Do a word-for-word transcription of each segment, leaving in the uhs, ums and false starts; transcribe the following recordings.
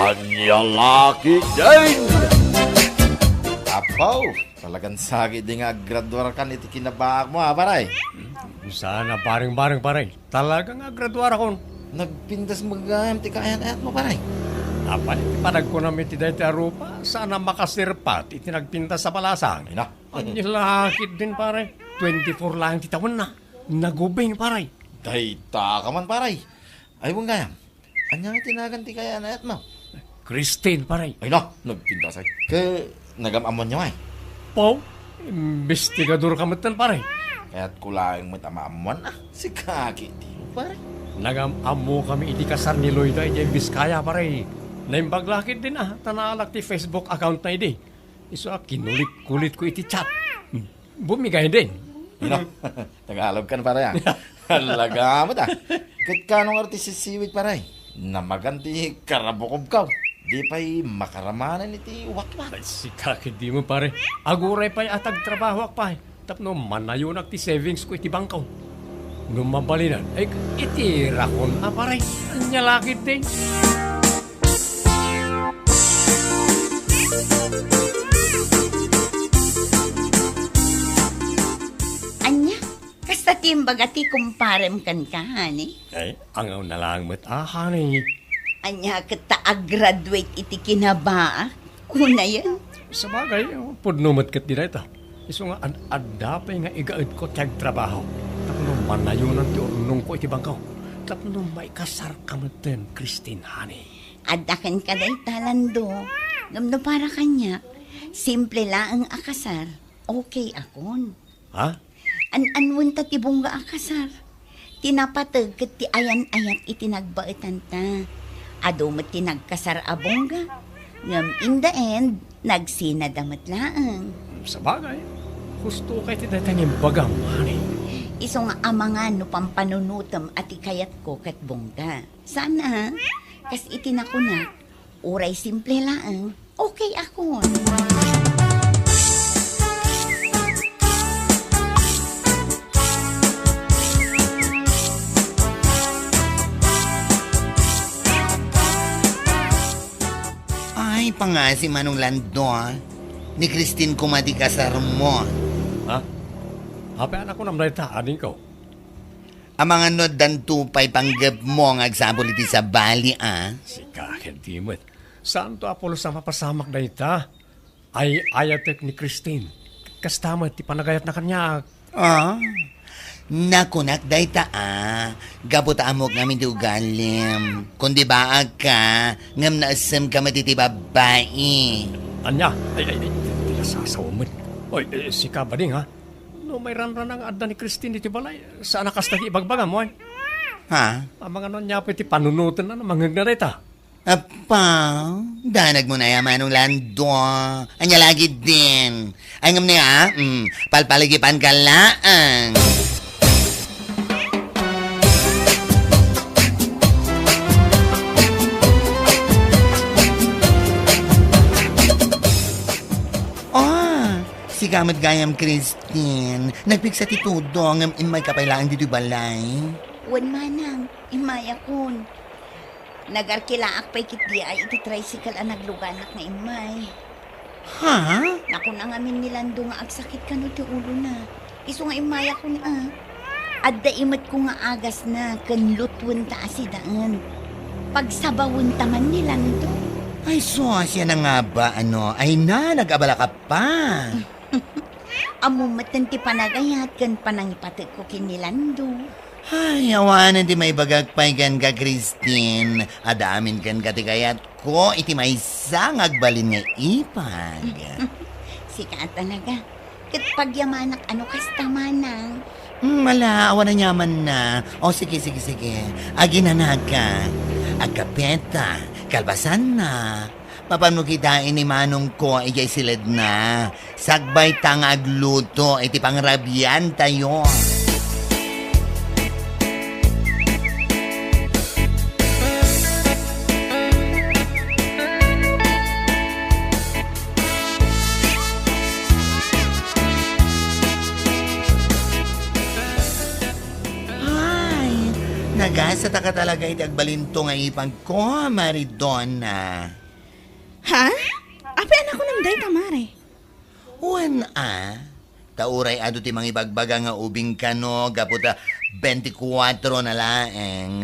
Ania la ketdin? Apo, talagan sakit di nga aggraduarkan iti kinabaak mo, a, pare. Saan a bareng-bareng, pare. Talaga nga aggraduarakon. Nagpintas met gayam ti kaayan-ayat mo, pare. Apay, ti panagkunam iti daytoy a rupa, saan a makasirpat iti nagpintas a balasang. Ay, na. Ania la ketdin, pare. Twenty-four laeng ti tawenna. Nagubing, pare. Dayta ka man, pare. Ay, wen gayam. Ania nga ti nagan ti kaayan-ayat mo? Christine, pare. Ay na, nagpintas ay. Ket nagam-ammoanyo ay? Pau, imbestigador ka metten, pare. Kayatko laeng met a maammoan a. Sika ketdi, pare. Nagam-ammokami iti kasar ni Loida idiay Vizcaya, pare. Naimbag la ketdin a, ta naalak ti Facebook account na idi. Isu a kinulit-kulitko iti chat. Hmm. Bumigay din. Ino? Tagalog kan, pare, a. Talaga met a. Ket kano nga ti sisiwit, pare? Namagan ti karabukobko. Di pay makaramanen iti watwat. Ay, sika ketdi met, pare. Aguray pay a tagtrabahoak pay tapno manayonak ti savings ko iti bangko. No mabalinan, ay, iti rakon a, pare. Ania la ketdi? Ania? Kasta ti imbaga ti kumparem kenka, honey? Ay, angawna laeng met a, honey. Ania ket ta a-graduate iti kinabaak? Kunayen? Sabagay, pudno met ketdi dayta. Isu nga ad-adda pay nga igaedko ti agtrabaho tapno manayonan ti urnongko iti bangko tapno maikasarka metten, Christine, honey. Adda kenka dayta, Lando. Ngem no para kaniak, simple laeng a kasar, okay akon. Ha? An-anuen ta ti bungga a kasar. Ti napateg ket ti ayan-ayat iti nagbaetanta. Adu met ti nagkasar a bungga. Ngem in the end, nagsinada met laeng. Sabagay, husto kay ti dayta nga imbagam, honey. Isu nga amangan no pampanunotem a ti kayatko ket bungga. Saan a, kas iti nakunak, uray simple laeng, okay akon. Ay, pangasi, Manong Lando, a. Ni Christine koma ti kasarmo. Ha? Apay a nakunam dayta, adingko? Amangan no addanto pay panggepmo nga agsapul iti sabali, a? Sika ketdi met. Saanto a pulos a mapasamak dayta. Ay-ayatek ni Christine. Kasta met ti panagayatna kaniak. A? Nakunak dayta, a, gapu ta ammok ngamin ti ugalim. Kundi baagka, ngem naessemka met iti babbai. Ania? Ay, ay, ay, ti nasasawa met. Oy, eh, sika, bading, ha? No mairanrana nga adda ni Christine iti balay, saan a kasta ti ibagbagam, wen? Ha? Amangan no ania pay ti panunotenna no mangngegna dayta? Appa, danagmo na ya, Manong Lando. Ania la ketdin? Ay, ngem ni, a? Mm, palpaligipanka laeng. A, sika met gayam, Christine. Nagpigsa ti tudong ngem immayka pay laeng ditoy balay? Wen, manang, immayakon. Nagarkilaak pay ketdi ay iti tricycle a nagluganak nga immay. Ha? Nakuna ngamin ni Lando nga agsakit kano ti ulona. Isu nga immayakon a. Adda imetko nga agasna ken lutwenta a sidaen. Pagsabawenta man ni Lando. Ay, sus, siak nga ba, ano? Ay na, nag-abalaka pa. Ammom metten ti panagayat ken panangipatekko ken ni Lando. Ay, awanen ti maibagak pay kenka, Christine. Adda amin kenka ti kayatko iti maysa nga agbalin nga ipag. Sika a talaga. Ket pagyamanak a no kasta, manang. Hmm, ala, awan aniamanna. O, sige, sige, sige. Aginanaka. Agkapeta. Kalbasanna. Mapanmo kitaen ni manongko idiay siledna. Sakbayta nga agluto iti pangrabiantayo. Ay, nagas Taka talaga iti agbalinto nga ipagko, Mari Donna. Ha? Apay a nakunam dayta, Mare? Wen a, ta uray adu ti mangibagbaga nga ubing kano gapu ta twenty-four na laeng.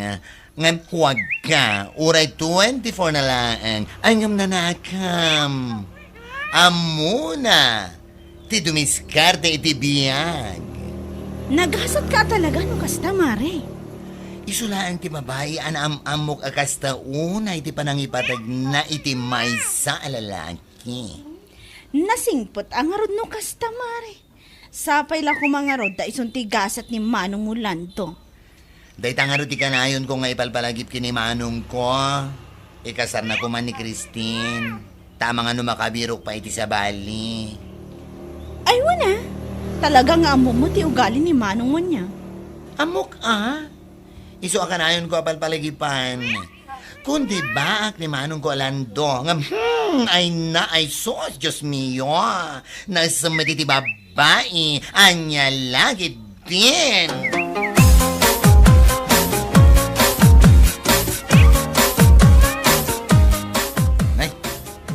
Ngem kuwagka, uray twenty-four na laeng. Ay, ngem nanakam. Ammona ti dumiskarte iti biag. Nagasatka a talaga no kasta, Mare. Isu laeng ti babai a naam-ammok a kasta unay ti panangipategna iti maysa a lalaki. Nasingpet a ngarud no kasta, Mare. Sapay la koma ngarud ta isun ti gasat ni Manong Orlando. Dayta ngarud ti kanayonko nga ipalpalagip ken ni manongko. Ikasarna koma ni Christine. Ta amangan no makabirok pay iti sabali. Ay, wen a. Talaga nga ammom ti ugali ni Manong Munya. Ammok a. Isu a kanayonko a palpalagipan. Kundi baak ni Manong Orlando nga, hmm, ay na, ay sus, Dios mio. Naisem met iti babai. Ania la ketdin. Nay,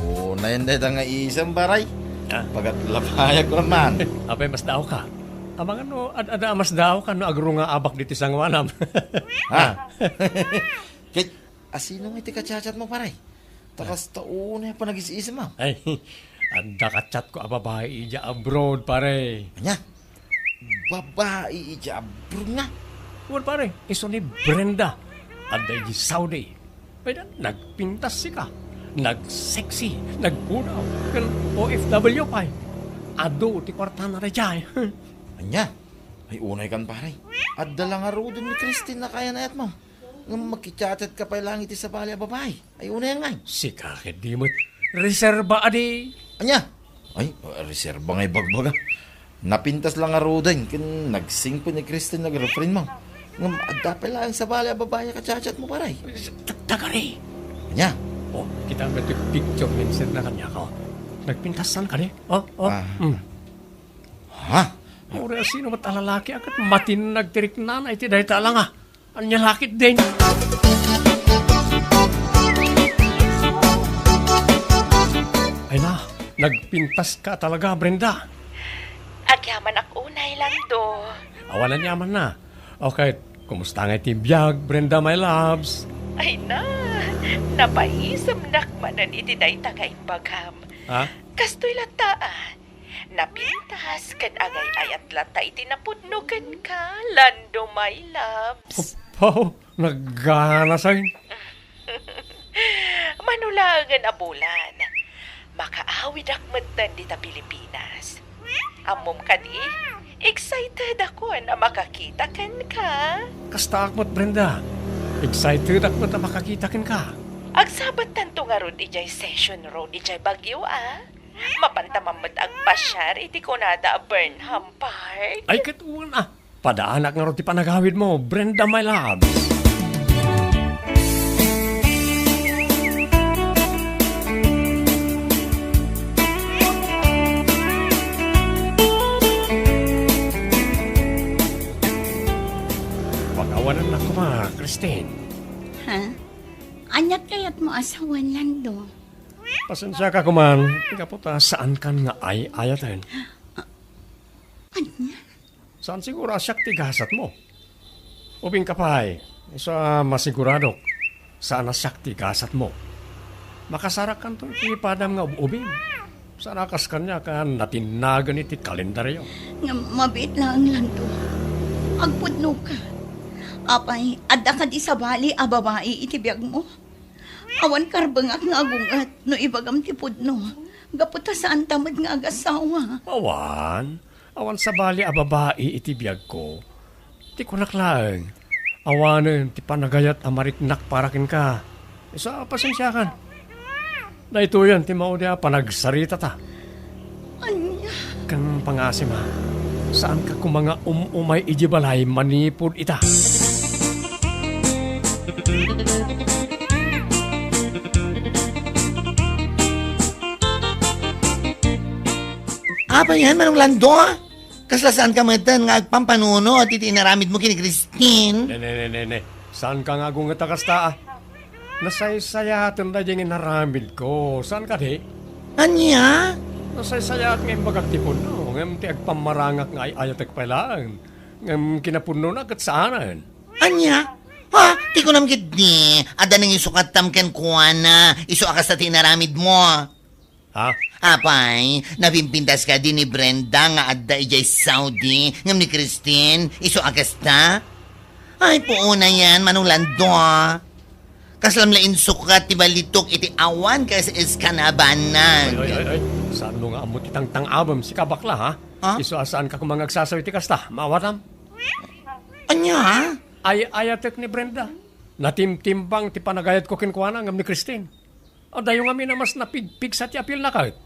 unayen dayta nga isem, paray. Ah. Pagatlapayag ko man. Apay, masdaawka? Amangan no, ad-, adda a masdaawka no agrungaabak ditoy sangoanam. Ha? Ket, asino nga iti ka-chat-chat mo, paray? Ta kasta unay a panagis-isem, ah. Ay, adda ka-chat ko a babai idiay abroad, pare. Ania? Babai idiay abroad nga? Wen, pare, isu ni Brenda. Adda idiay Saudi. Ay, da, nagpintas sika. Nagsexy, nagpudaw, ken O F W pay. Adu ti kuartana daydiay. Ania? Ay, unay kan, pare. Adda la ngaruden ni Christine a kayan-ayatmo. Ngem makichat-chat ka pay laeng iti sabali a babai. Ay, unay ngay. Sika ket di met reserba adi. Ania? Ay, reserba nga ibagbaga. Napintas la ngaruden ken nagsingpet ni Christine nga girlfriendmo. Ngem adda pay laeng sabali a babai a ka-chat-chat mo, pare. Ta-, tagari. Ania? Oh, kita met ti picture nga insendna kaniak. Nagpintasan kadi? Oh, oh. Ah. Mm. Ha? Uray asino met a lalaki a ket matinnag ti riknana iti dayta a langa. Ania la ketdin? Ay na, nagpintaska talaga, Brenda. Agyamanak unay, Lando. Awan, agyamanak. Okay, kumusta ngay ti biag, Brenda, my loves? Ay na, napaisemnak manen iti dayta nga imbagam. Ha? Kastoy latta, ah. Napintas ken agay-ayat latta iti napudno kenka, Lando, my loves. Apo, nagganasen. Mano laengen a bulan, makaawidak metten dita Pilipinas. Ammom kadi, excited akon a makakita kenka. Kastaak met, Brenda. Excited ak met a makakita kenka. Agsabattanto ngarud idiay Session Road idiay Baguio, ah. Mapanta man met agpasiar iti kunada a Burnham Park. Ay, ket wen a. Padaanak ngarud ti panagawidmo, Brenda, my loves. Pakawanennak koma, Christine. Ha? Ania ti kayatmo a sawen, Lando? Pasensiaka koman, gapu ta saankan nga ay-ayaten. Ania? Saan siguro a siak ti gasatmo? Ubingka pay, isu a masiguradok, saan a siak ti gasatmo. Makasarakkanto iti padam nga ub-ubing. Saan a kas kaniak a natinnagen iti kalendario. Ngem mabiit laeng, Lando. Agpudnoka. Apay, adda kadi sabali a babai iti biagmo? Awan karbengak nga agunget no ibagam ti pudno, gapu ta saanta met nga agasawa. Awan. Awan sabali a babai iti biagko. Ti kunak laeng, awanen ti panagayat a mariknak para kenka. Isu a pasensiakan. Daytoyen ti maudi a panagsaritata. Ania? Ken pangasim a, saanka koma nga um-umay idiay balay manipud ita. Apay ngay, Manong Lando? Kasla saanka metten nga agpampanunot iti inaramidmo ken ni Christine? Ne, ne, ne, ne, ne. Saanka nga agunget a kasta, a? Nasaysayaaten daydi nga inaramidko. Saan kadi? Ania? Nasaysayat nga imbagak ti punno, ngem ti agpammarangak nga ay-ayatek pay laeng. Ngem kinapunnona ket saanen. Ania? Ha? Ti kunam ketdi, adda nangisukatam kenkuana, isu a kasta ti inaramidmo. Ha? Apay, napimpintas kadi ni Brenda nga adda idiay Saudi, ngem ni Christine, isu a kasta? Ay, puonayen, Manong Lando. Kaslam la insukat ti balitok iti awan kas-, kas-, kanabanag. Ay, ay, ay, ay. Saanmo nga ammo ti tangtang-abem, sika bakla, ha? Ha? Isu a saanka koma nga agsasaw iti kasta, maawatam? Ania? Ay-ayatek ni Brenda. Natimtimbang ti panagayatko kenkuana ngem ni Christine. Adayo ngamin a mas napigpigsa ti apilna ket.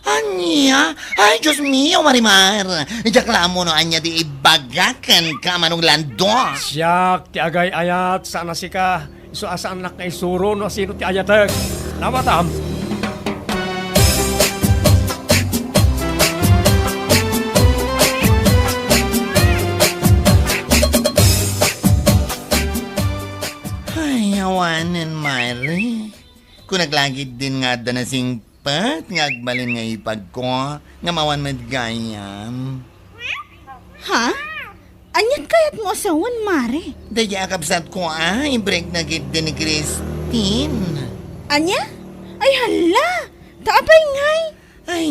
Ania? Ay, Dios mio, Marimar! Diak la ammo no ania ti ibaga kenka, Manong Lando. Siak ti agay-ayat, saan a sika. Isu a saannak nga isuro no sino ti ayatek. Nawatam. Ay, awanen, Mare. Kunak la ketdin nga adda nasingpet nga agbalin nga ipagko, ngem awan met gayam. Ha? Aniat kayatmo a sawen, Mare? Daydi a kabsatko a, i-break na ketdi ni Christine. Ania? Ay, hala! Ta apay ngay? Ay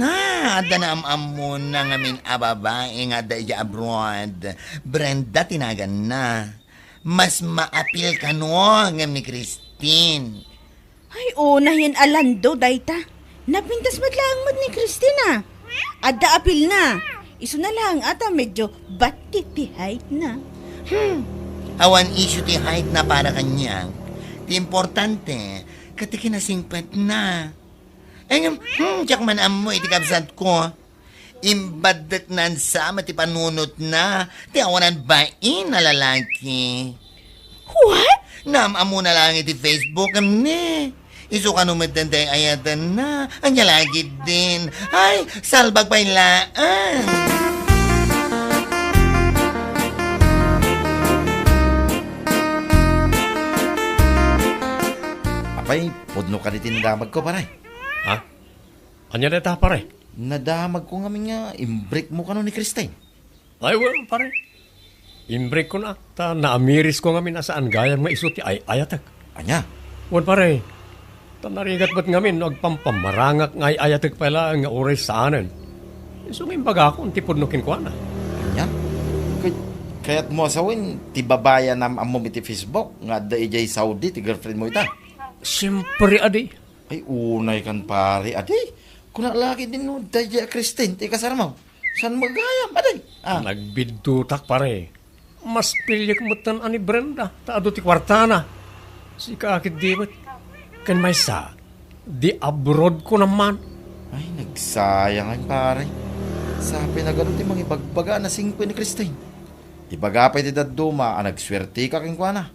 na, adda naam-ammona ngamin a babae nga adda idiay abroad. Brenda ti naganna. Mas maapil kano ngem ni Christine. Ay, unayen a Lando dayta. Napintas met laeng met ni Christine a. Adda apilna. Isuna laeng a ta medyo batti ti height na. Hmm. Awan issue ti height na para kaniak. Ti importante, ket ti kinasingpetna. Ay, ngem, hmm, diak man ammo iti kabsatko. Imbaddeknan sa met ti panunotna, ti awanan bain a lalaki. What? Naam-ammona laeng iti Facebook, ngem ni. Isu kano met dayta ay-ayatenna, ania la ketdin. Ay, salbag pay laeng. Apay, pudno kadi ti nadamagko, pare? Ha? Ania dayta, pare? Nadamagko ngamin nga imbreakmo kano ni Christine. Ay, wen, pare. Imbreakko na, ta naamirisko ngamin a saan gayam nga isu ti ay-ayatek. Ania? Wen, pare. Ta narigat met ngamin no agpampamarangak nga ay-ayatek pay laeng nga uray saanen. Isu nga imbagakon ti pudno kenkuana. Ania? Kay-, kayatmo a sawen, ti babai a naam-ammom iti Facebook nga adda idiay Saudi ti girlfriendmo ita? Siempre, adi. Ay, unay kan, pare. Adi, kuna la ketdin no daydiay a Christine ti ikasarmo. Saan met gayam, adi? Ah. Nagbiddutak, pare. Mas piliek metten a ni Brenda, ta adu ti kuartana. Sika ketdi met. Ken maysa, di abroad ko naman. Ay, nagsayang, pare. Sapay nagadu ti mangibagbaga a nasingpet ni Christine. Ibaga pay ti dadduma a nagsuerteka kenkuana.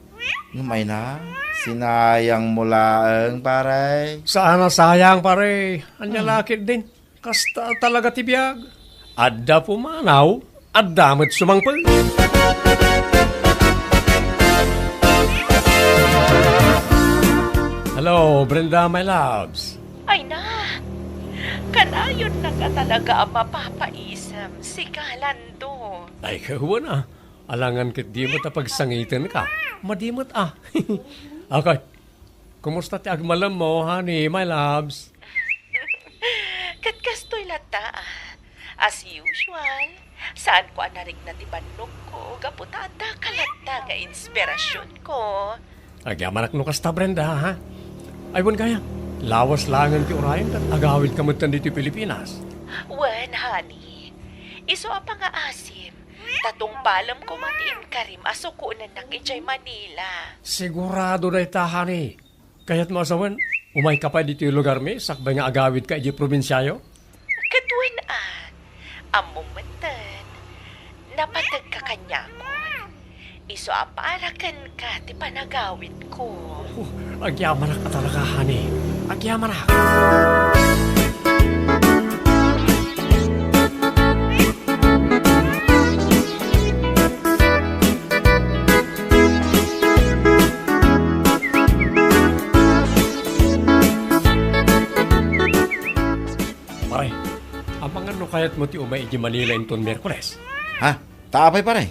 Ngem ay na, sinayangmo laeng, pare. Saan a sayang, pare. Ania la ketdin. Kasta talaga ti biag. Adda pumanaw, adda met sumangpet. Hello, Brenda, my loves. Ay na, kanayonnaka talaga a mapapaisem, sika, Lando. Ay, kawan a. Alangan ketdi met a pagsangitenka. Madi met a. Okay. Kumusta ti agmalemmo, honey, my loves? Ket kastoy latta, ah. As usual, saanko a narikna ti bannogko gapu ta addaka latta nga inspirasionko. Agyamanak no kasta, Brenda, ha? Ay, wen gayam, lawas laengen ti urayen ket agawidka metten ditoy Pilipinas. Wen, honey. Isu a pangaasim, ta tungpalem koma ti inkarim a sukonennak idiay Manila. Sigurado dayta, honey. Kayatmo a sawen, umayka pay ditoy lugarmi sakbay nga agawidka idiay probinsiayo? Ket wen a, ammom metten, napategka kaniakon. Isu a para kenka ti panagawidko. Oh, agyamanak a talaga, honey. Agyamanak. Kayatmo ti umay iti Manila inton Miyerkules? Ha? Ta apay, pare?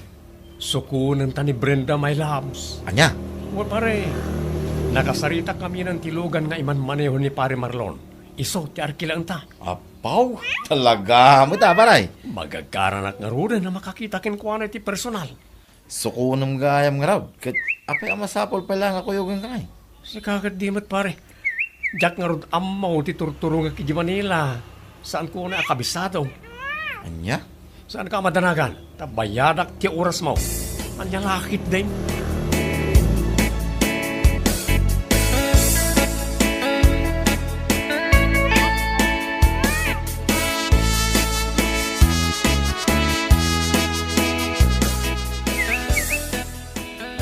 Sukonenta ni Brenda, my loves. Ania? Well, pare, nakasaritak kaminan ti lugan nga imanmaneho ni Pare Marlon. Isu ti arkilaenta. Apaw, talaga met a, pare. Magagkaranak ngaruden a makakita kenkuana iti personal. Sukonem gayam ngarud, ket apay a masapul pay laeng a kuyogenka ngay? Sika ket di met, pare. Diak ngarud ammo ti turturongek iti Manila. Saanko unay a kabisado. Ania? Saanka a madanagan, ta bayadak ti orasmo. Ania la ketdin?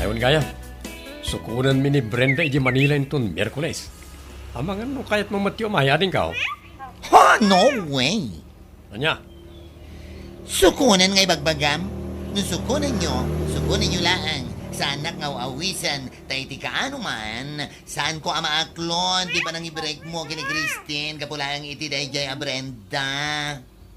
Awan gayam, sukonenmi ni Brenda iti Manila inton Miyerkules. Amangan no kayatmo met ti umay, adingko? Ha, no way! Ania? Sukonen nga ibagbagam? No sukonenyo, sukonenyo laeng. Saanak nga aw-awisen, ta iti kaano man, saanko a maaklon ti panangibrekmo ken ni Christine gapu laeng iti daydiay a Brenda.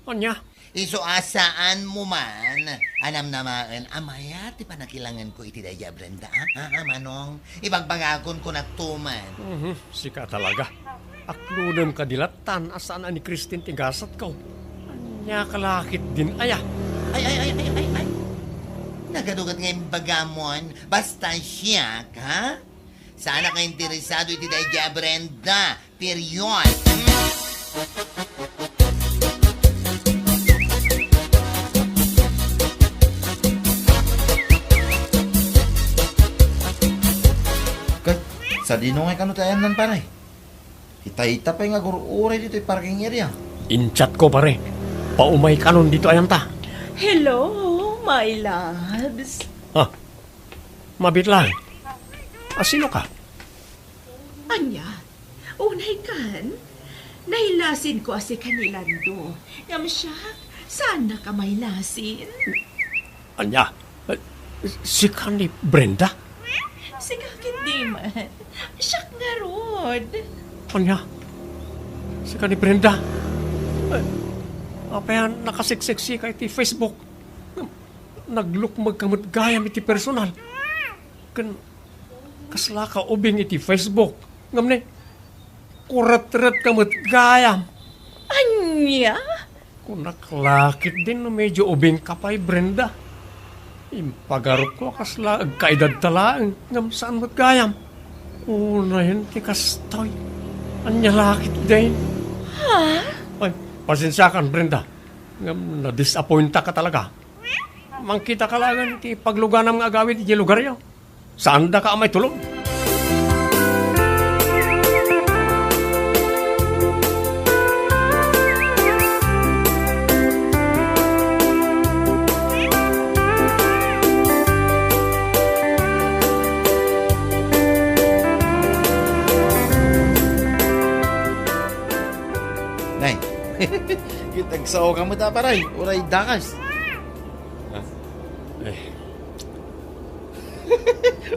Ania? Isu a saanmo man a namnamaen a mayat ti panakilangenko iti daydiay a Brenda, a? Ha, ha, Manong? Ibagbagakon, kunakto man. Mhm, sika talaga. Aklonem kadi lattan a saan a ni Christine ti gasatko. Ania ka la ketdin aya? Ay, ay, ay, ay, ay, ay. Nagadugat nga imbagamon, basta siak, ha? Saanak nga interesado iti daydiay a Brenda. Period. Hmm? Ket, sadino ngay kano ti ayanna, pare? Itay ta pay nga agur-uray ditoy parking area. In-chatko, pare. Paumay kanon ditoy ayanta. Hello, my loves. Ha? Mabiit laeng. A, sinoka? Ania? Unay kan? Nailasinko a sika ni Lando. Ngem siak, saannak a mailasin? Ania? Eh, sika ni Brenda? Sika ketdi man. Siak ngarud. Ania? Sika ni Brenda? Eh, apay a nakasikseksika iti Facebook? Naglukmegka met gayam iti personal. Ken kaslaka ubing iti Facebook. Ngem ne, kuretretka met gayam. Ania? Kunak la ketdin no medyo ubingka pay, Brenda. Impagarupko a kasla agkaedadta laeng, ngem saan met gayam. Unayen ti kastoy. Ania la ketdin? Ha? Ay, pasensiakan, Brenda. Ngem nadisappointaka talaga. Mangkitaka laeng iti pagluganam nga agawid iti lugaryo. Saandaka a maitulod. Nay, ket agsaoka met a, pare, uray dakes. Ah, eh.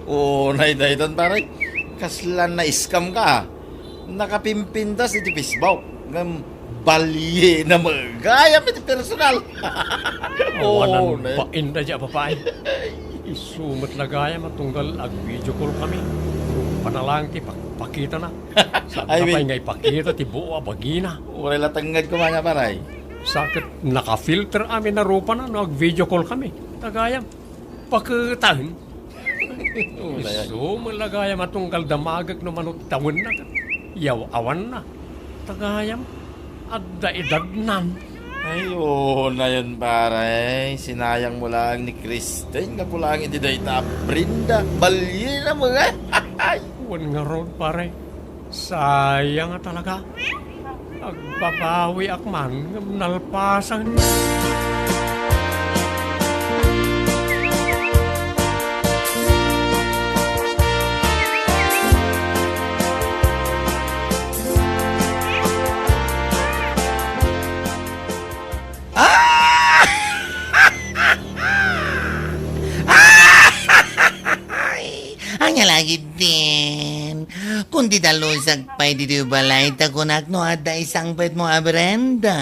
Unay daytan, pare. Kasla na-scam-ka. Nakapimpintas iti Facebook. Ngem baliena met gayam iti personal. Awanan, oh, ne, bain daydiay a babai. Isu met la gayam a tunggal ag-video call kami. Panalangti pakpakitana. Saan ay, pay nga ipakita ti buo a bagina. Uray la tengnged koma nia, pare. Sa ket naka-filter amin a rupana no ag-video call kami. Ta gayam, paketaen. Isu met la gayam a tunggal damagek no mano ti tawenna ket yaw-awanna. Ta gayam, adda edadnan. Ay, unayen, pare. Sinayangmo laeng ni Kristen gapu laeng iti dayta a Brenda. Baliena met. Wen ngarud, pare. Sayang a talaga. Agbabawiak man ngem nalpasan. Ah! Ania la ketdin? Kun Ti dalusak pay ditoy balay, ta kunak no adda isangpetmo a Brenda.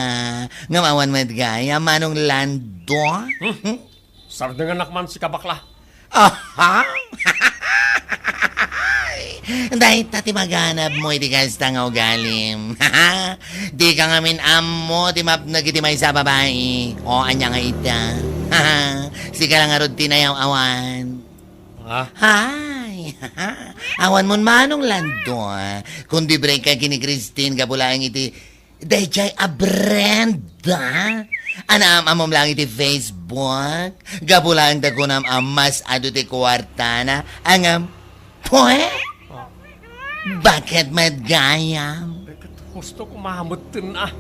Ngem awan met gayam, Manong Lando. Hmm? Sardenganak man, sika, bakla. Aha! Dayta ti maganabmo iti kasta nga ugalim. Dika ngamin ammo ti mapnek iti maysa a babai. O, ania nga ita? Sika la ngarud ti nayaw-awan. Ah? Hay! Awan mon, Manong Lando, ah. Kundi break ka ken ni Christine, gapu laeng iti dayjay a Brenda. Anaam-ammom laeng iti Facebook. Gapu laeng ta kunam a mas adu ti kuartana. Ngem, pwe? Ah. Baket met gayam. Ket husto ko mametten, ah.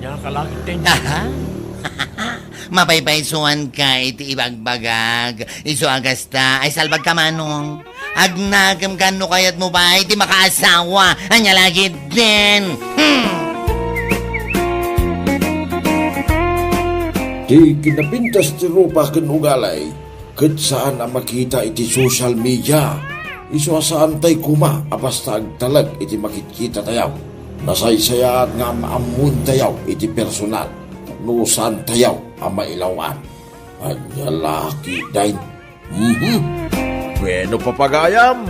Ania ka la ketdin? Aha. Mapaypaysuanka iti ibagbagak. Isu a kasta, ay salbagka, Manong. Agnakem ka no kayatmo pay ti makaasawa. Ania la ketdin? Hmm. Ti kinapintas ti rupa ken ugali, ket saan a makita iti social media. Isu a saantay koma a basta agtalek iti makitkitatayo. Nasaysayaat nga am-ammoentayo iti personal no saantayo a mailaw-an. Ania la ketdin? Mhm. Bueno, papagayam,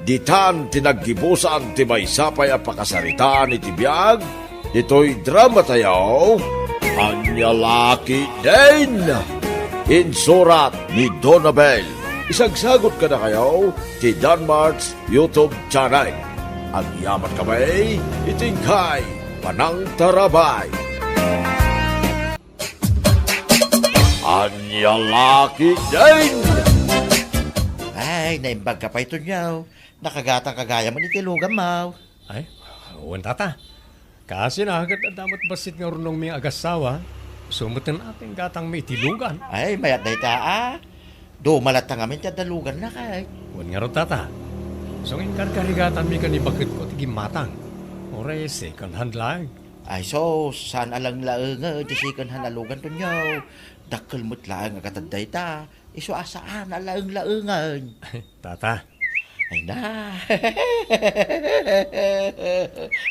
ditan ti naggibusan ti maysa pay a pakasaritaan iti biag ditoy dramatayo, Ania la ketdin? Insurat ni Donabel. Isagsagot kadakayo ti Danmart's YouTube channel. Agyaman kami iti inkay panangtarabay. Ania la ketdin? Ay, naimbag ka pay, Tonyo. Nakagatang ka gayam iti luganmo. Ay, wen, tata. Kaasi na, ket adda met bassit nga urnongmi nga agassawa. Isu met ti inggatangmi iti lugan. Ay, mayat dayta, a. Duma latta ngamin ti adda luganna, kay. Wen ngarud, tata. Isu nga inkarkarigatanmi ken ni baketko ti gimmatang. Uray second hand laeng. Ay, sus, saan a laeng-laengen ti second hand a lugan, Tonyo. Dakkel met laeng a gatad dayta. Isu a saan a laeng-laengen. Tata. Ay na.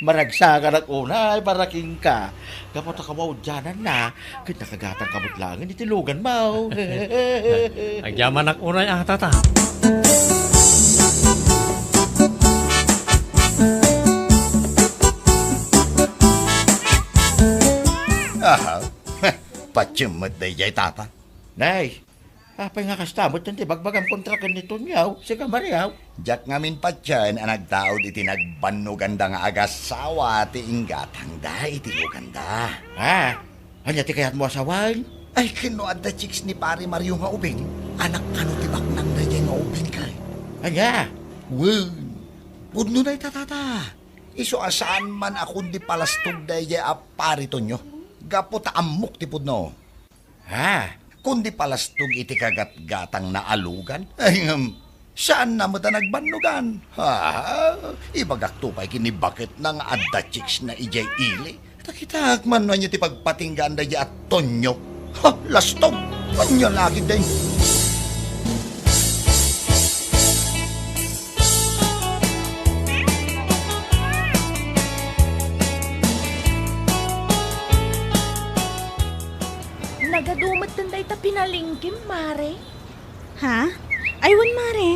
Maragsakanak unay para kenka. Gapu ta kamaudiananna, ket nakagatang ka met laengen iti luganmo. Agyamanak unay a, tata. Aha. Patiem met dayjay, tata. Nay, apay nga kasta met ti bagbagam kontra ken ni Tonyo, sika Maria? Diak ngamin patien a nagtaud iti nagbannoganda nga agassawa ti inggatangda iti luganda. Ah, ania ti kayatmo a sawen? Ay, ken no adda chicks ni Pare Mario nga ubing, anak kano ti baknang dayjay nga ubing kay? Ania? Wen, pudno dayta, tata. Isu a saan man a kundi palastog dayjay a Pare Tonyo. Gapu ta ammok ti pudno. Ha? Kundi palastog iti kagatgatangna a lugan? Ay, ngem, saanna met a nagbannogan. Ha? Ibagakto pay ken ni baketna nga adda chicksna idiay ili. Ta kitak man no ania ti pagpatinggaan daydi a Tonyo. Ha? Lastog! Ania la ketdin? Nagadu metten dayta pinalengkem, Mare. Ha? Ay, wen, Mare.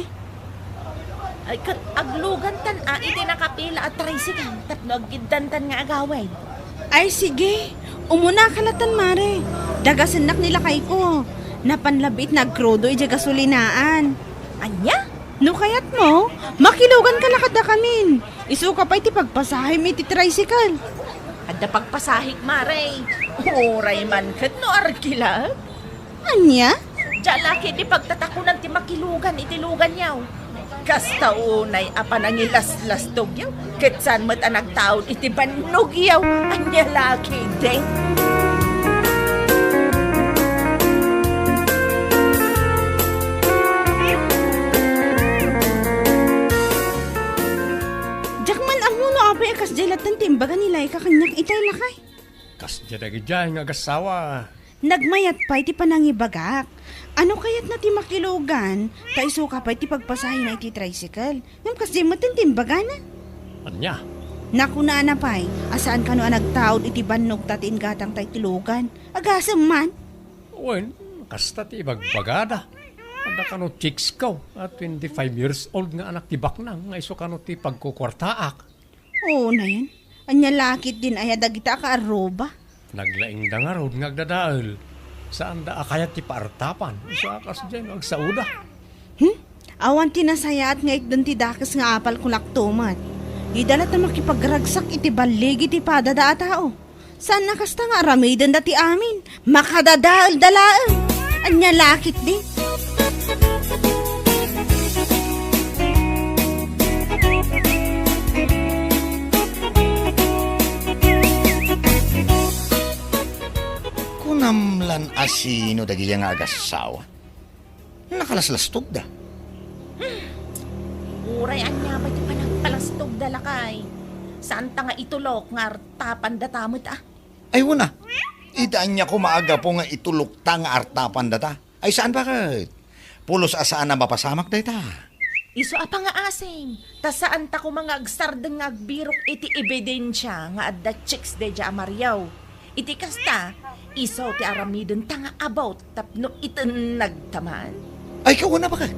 Ay, ket aglugantan a iti nakapila a tricycle tapno aggiddantan nga agawid. Ay, sige. Umunaka latan, Mare. Dagasennak ni lakayko. Napan labiit nagkrudo idiay gasolinaan. Ania? No kayatmo, makiluganka la kadakamin. Isuka pay ti pagpasahem iti tricycle. Adda pagpasahek, Mare. Uray man ket no arkilak. Ania? Dia la ketdi pagtatakonan ti makilugan iti luganyo. Kasta unay a panangilaslastogyo, ket saan met a nagtaud iti bannogyo. Ania la ketdin? Diak man ammo no apay a kasdiay latta ti imbaga ni Laika kaniak itay, lakay. Kasdiay dagidiay nga agassawa. Nagmayat pay ti panangibagak. Ania kayatna ti makilugan, ta isuka pay ti pagpasahena iti tricycle. Ngem kasdiay met ti imbagana. Ania? Nakunana pay a saan kano a nagtaud iti bannogta ti inggatangta iti lugan. Agasem man. Wen, kasta ti ibagbagada. Adda kano chicks ko a twenty-five years old nga anak ti baknang nga isu kano ti pagkukuartaak. Oo, nayon. Ania la ketdin aya dagita a kaarruba? Naglaingda ngarud nga agdadael. Saanda a kayat ti paartapan. Isu a kasdiay no agsaoda. Hmm? Awan ti nasayaat nga itden ti dakes nga apal kunak tumet. Dida latta makipagragsak iti balligi ti padada a tao. Saan a kasta nga aramidenda ti amin. Makadadaelda laeng. Ania la ketdi? Kunam lan a sino dagidiay nga agassawa? Nakalaslastogda. Uray ania pay ti panagpalastogda, lakay. Saanta nga itulok nga artapandata met, a? Ay, wen a. Ita ania koma a gapu nga itulokta nga artapandata? Ay, saan baket? Pulos a saan a mapasamak dayta. Isu a pangngaasim, ta saanta koma nga agsardeng nga agbirok iti ebidensia nga adda chicks daydiay a Mario. Iti kasta, isu ti aramidenta nga about tapno itennagta man. Ay, kauna baket?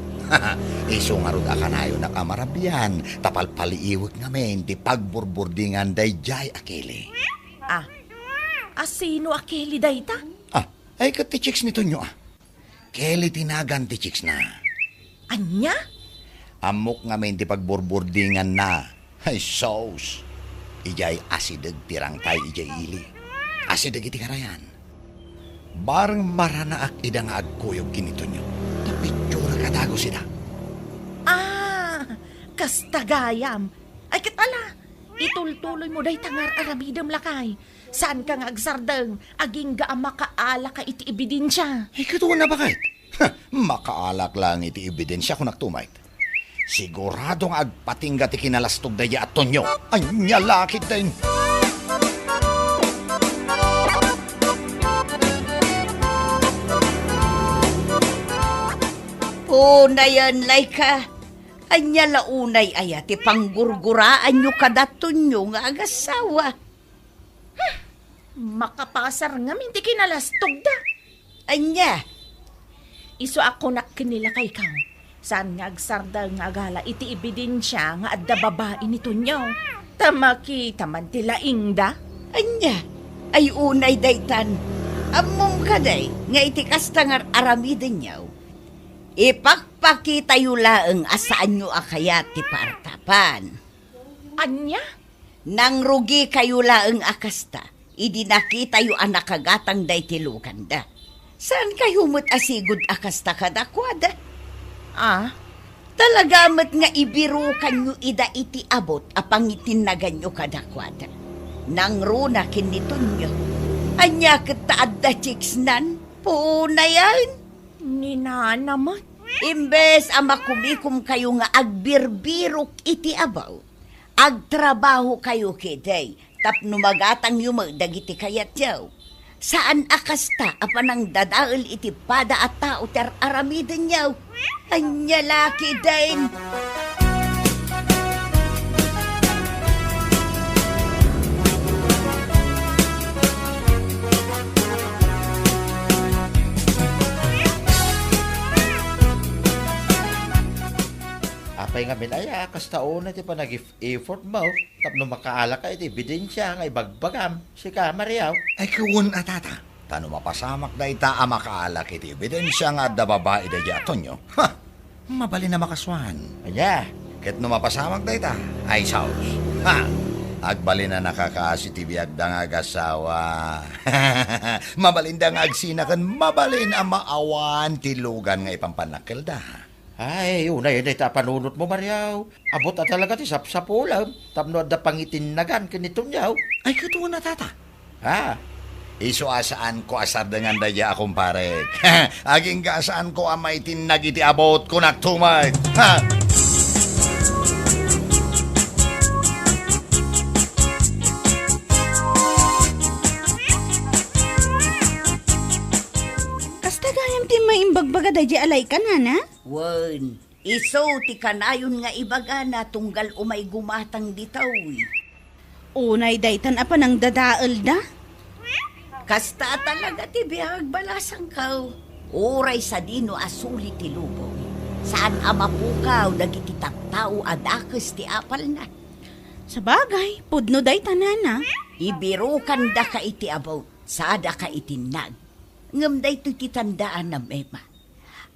Isu ngarud a kanayonak a marabian, ta palpaliiwek ngamin ti pagburburdingan daydiay a Kelly. Ah, a sino a Kelly dayta? Ah, ay ket ti chicks ni Tonyo, a. Kelly ti nagan ti chicksna. Ania? Ammok ngamin ti pagburburdinganna. Ay, sus! Idiay asideg ti rangtay idiay ili. Asideg iti karayan. Bareng maranaak ida nga agkuyog ken ni Tonyo. Ta pitsurak a dagus ida. Ah, kasta gayam. Ay, ket ala, itultuloymo dayta nga ar-aramidem, lakay. Saanka nga agsardeng, agingga a makaalaka iti ebidensia. Ay, ket wen a baket? Ha, makaalak laeng iti ebidensia, kunak tumet. Sigurado nga agpatingga ti kinalastog daydiay a Tonyo. Ania la ketdin? Unayen, layka. Ania la unay aya ti panggurguraanyo kada Tonyo nga agassawa? Makapasar ngamin ti kinalastogda. Ania? Isu a kunak ken ni lakayko, saan nga agsardeng nga agala iti ebidensia nga adda babai ni Tonyo. Ta makita man ti laingda. Ania? Ay, unay daytan. Ammom kadi nga iti kasta nga ar-aramidenyo, ipakpakitayo laeng a saanyo a kayat ti paartapan. Ania? Nangrugikayo laeng a kasta idi nakitayo a nakagatangda iti luganda. Saankayo met a sigud a kasta kadakuada. Ah? Talaga met nga ibirukanyo ida iti abut a pangitinnaganyo kadakuada. Nangruna ken ni Tonyo. Ania ket ta adda chicksnan? Punayen? Ni nana met. Imbes a makumikomkayo nga agbirbirok iti abut, agtrabahokayo ketdi tapno magatangyo met dagiti kayatyo. Saan a kasta a panangdadael iti pada a tao ti ar-aramidenyo. Ania la ketdin? Apay ngamin aya a kasta unay ti panag-effort mo tapno makaalaka iti ebidensia nga ibagbagam, sika, Mario? Ay, kawen a, tata. Ta no mapasamak dayta a makaalak iti ebidensia nga adda babai daydiay a Tonyo, ha! Mabalin a makasuan. Ania? Ket no mapasamak dayta, ay saos. Ha! Agbalin a nakakaasi ti biagda nga agassawa. Mabalinda nga agsina ken mabalin a maawan ti lugan nga ipampannakkelda. Ay, unay dayta a panunotmo, Mario. Abut a talaga ti sapsapulem tapno adda pangitinnagan ken ni Tonyo. Ay, ket wen a, tata. Ha? Isu a saanko a sardengan daydiay a kumparek. Agingga a saanko a maitinnag iti abut, kunak tumet. Ha? Kasta gayam ti maimbagbaga daydiay a layka, nana? Wen, Isu ti kanayon nga ibagana tunggal umay gumatang ditoy. Unay daytan a panangdadaelda? Kasta a talaga ti biag, balasangko. Uray sadino a suli ti lubong, saan a mapukaw dagiti tattao a dakes ti apalna. Sabagay, pudno dayta, nana. Ibirokandaka iti abut, sadaka iti nag. Ngem daytoy ti tandaanam, Emma.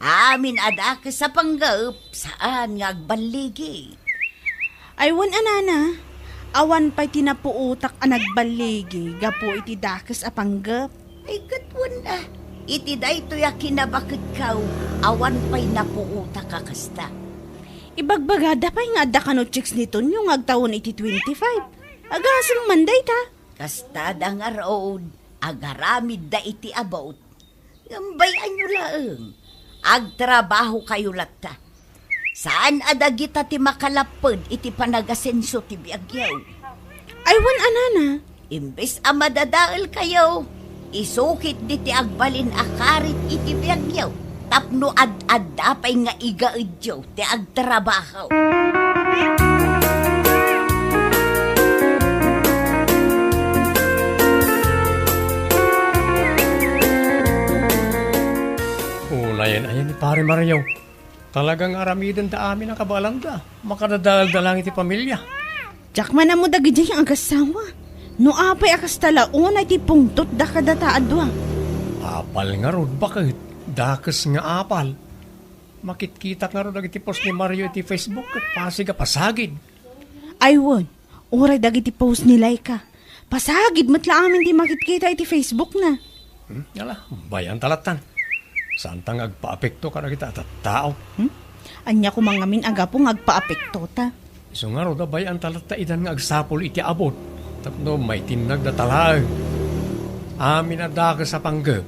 Amin a dakes a panggep, saan nga agballigi. Ay, wen a, nana, awan pay ti napuotak a nagballigi gapu iti dakes a panggep. Ay, ket wen a, iti daytoy a kinabaketko, awan pay napuotak a kasta. Ibagbagada pay nga adda kano chicks ni Tonyo nga agtawen iti twenty-five. Agasem man dayta. Kastada ngarud, agaramidda iti abut. Ngem bay-anyo laeng, agtrabahokayo latta. Saan a dagita ti makalapped iti panagasenso ti biagyo. Ay, wen a, nana. Imbes a madadaelkayo, isukitdi ti agbalin a karit iti biagyo tapno ad-adda pay nga igaedyo ti agtrabaho. Unayen ayan ni Pare Mario. Talaga nga aramidenda amin a kabaelanda. Makadadaelda lang iti pamilia. Diak man ammo dagidiay nga agassawa. No apay a kasta la unay ti pungtotda kadata a dua. Apal ngarud, baket, dakes nga apal. Makitkitak ngarud dagiti post ni Mario iti Facebook ket pasig a pasagid. Ay wen, uray dagiti post ni Laika. Pasagid met la amin ti makitkita iti Facebook na. Hmm? Ala, bay-anta lattan. Saanta nga agpaapekto kadagita a tattao. Hmm? Ania koma ngamin a gapu nga agpaapekto ta? Isu ngarud a bay-anta latta idan nga agsapul iti abut tapno maitinnagda talaeng. Amin a dakes a panggep,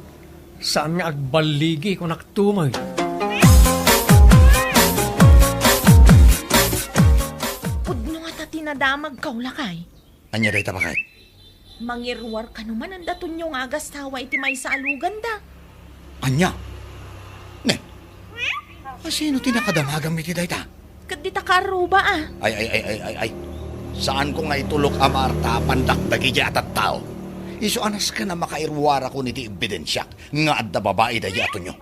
saan nga agballigi, kunak tumen. Pudno nga ta ti nadamagkaw, lakay. Ania dayta, baket? Mangiruar kano manen da Tonyo nga agassawa iti maysa a luganda. Ania? Ne? A sino ti nakadamagam iti dayta? Ket dita karuba a. Ay, ay, ay, ay, ay, ay. Saanko nga itulok a maartapandak dagidiay a tattao. Isu a nasken a makairuarakon iti ebidensiak nga adda babai daydiay a Tonyo.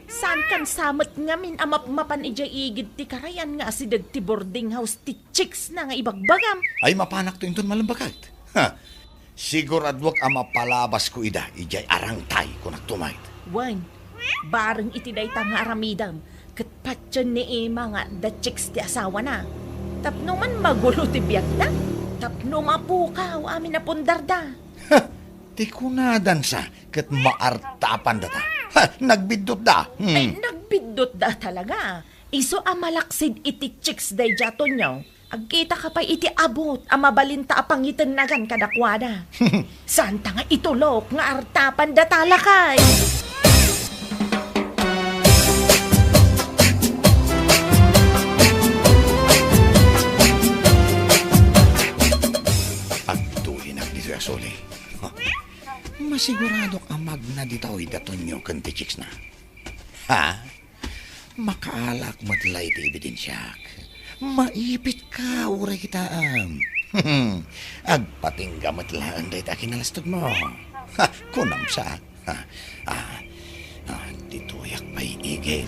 Saankan sa met ngamin a mapmapan idiay igid ti karayan nga asideg ti boarding house ti chicks na nga ibagbagam. Ay, mapanakto inton malem, baket. Ha. Siguraduak a mapalabasko ida idiay arangtay, kunak tumen. Wen, bareng iti dayta nga aramidem, ket patien ni Emma nga adda chicks ti asawana. Tapno man magulo ti biagda, tapno mapukaw amin a pundarda. Ha! Ti kunadansa ket maartapandata. Ha! Nagbiddutda. Hmm. Ay, nagbiddutda talaga. Isu a malaksid iti chicks daydiay a Tonyo, agkitaka pay iti abut a mabalinta a pangitennagan kadakuada. Saanta nga itulok nga artapandata, lakay. Agtulinak ditoy a suli. Masiguradok a magna ditoy da Tonyo ken ti chicks na. Ha? Makaalak met la iti ebidensiak. Maipitka uray kitaem. Agpatingga met laeng dayta a kinalastogmo. Ha, kunam sa. Ha, ah, ah, ditoyak pay igid.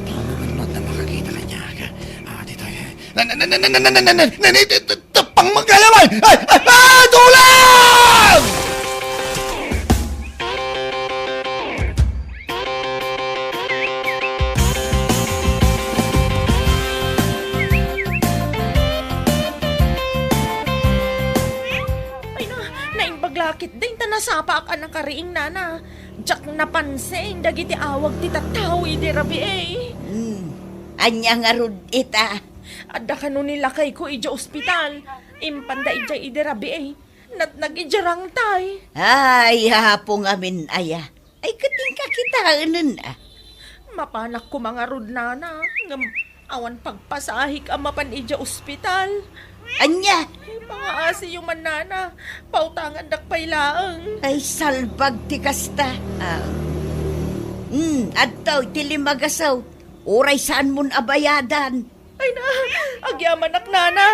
Tama no adda makakita kaniak. Ah, ditoy. Na, na, na, na, na, na, na, na, na, na, na, na, na, na, Pangmagayaway! Ay! Ay! Ay! Tulong! Ay na, naimbag lakit din ta nasapaak a nakariing, nana. Diak napansin dagiti awag ti tattao idi rabii. Hmm. Ania ngarud ita? Adda kano ni lakayko idiay ospital. Impanda idiay idi rabii. Natnag idiay rangtay. Ay, Apo ngamin aya. Ay, ket inka kitaenen, a. Mapanak koma ngarud, nana, ngem awan pagpasahek a mapan idiay ospital. Ania? Pangaasiyo man, nana. Pautangandak pay laeng. Ay, salbag ti kasta. Ah. Hmm, adtoy ti limagasaw. Uray saanmon a bayadan. Ay na, agyamanak, nana.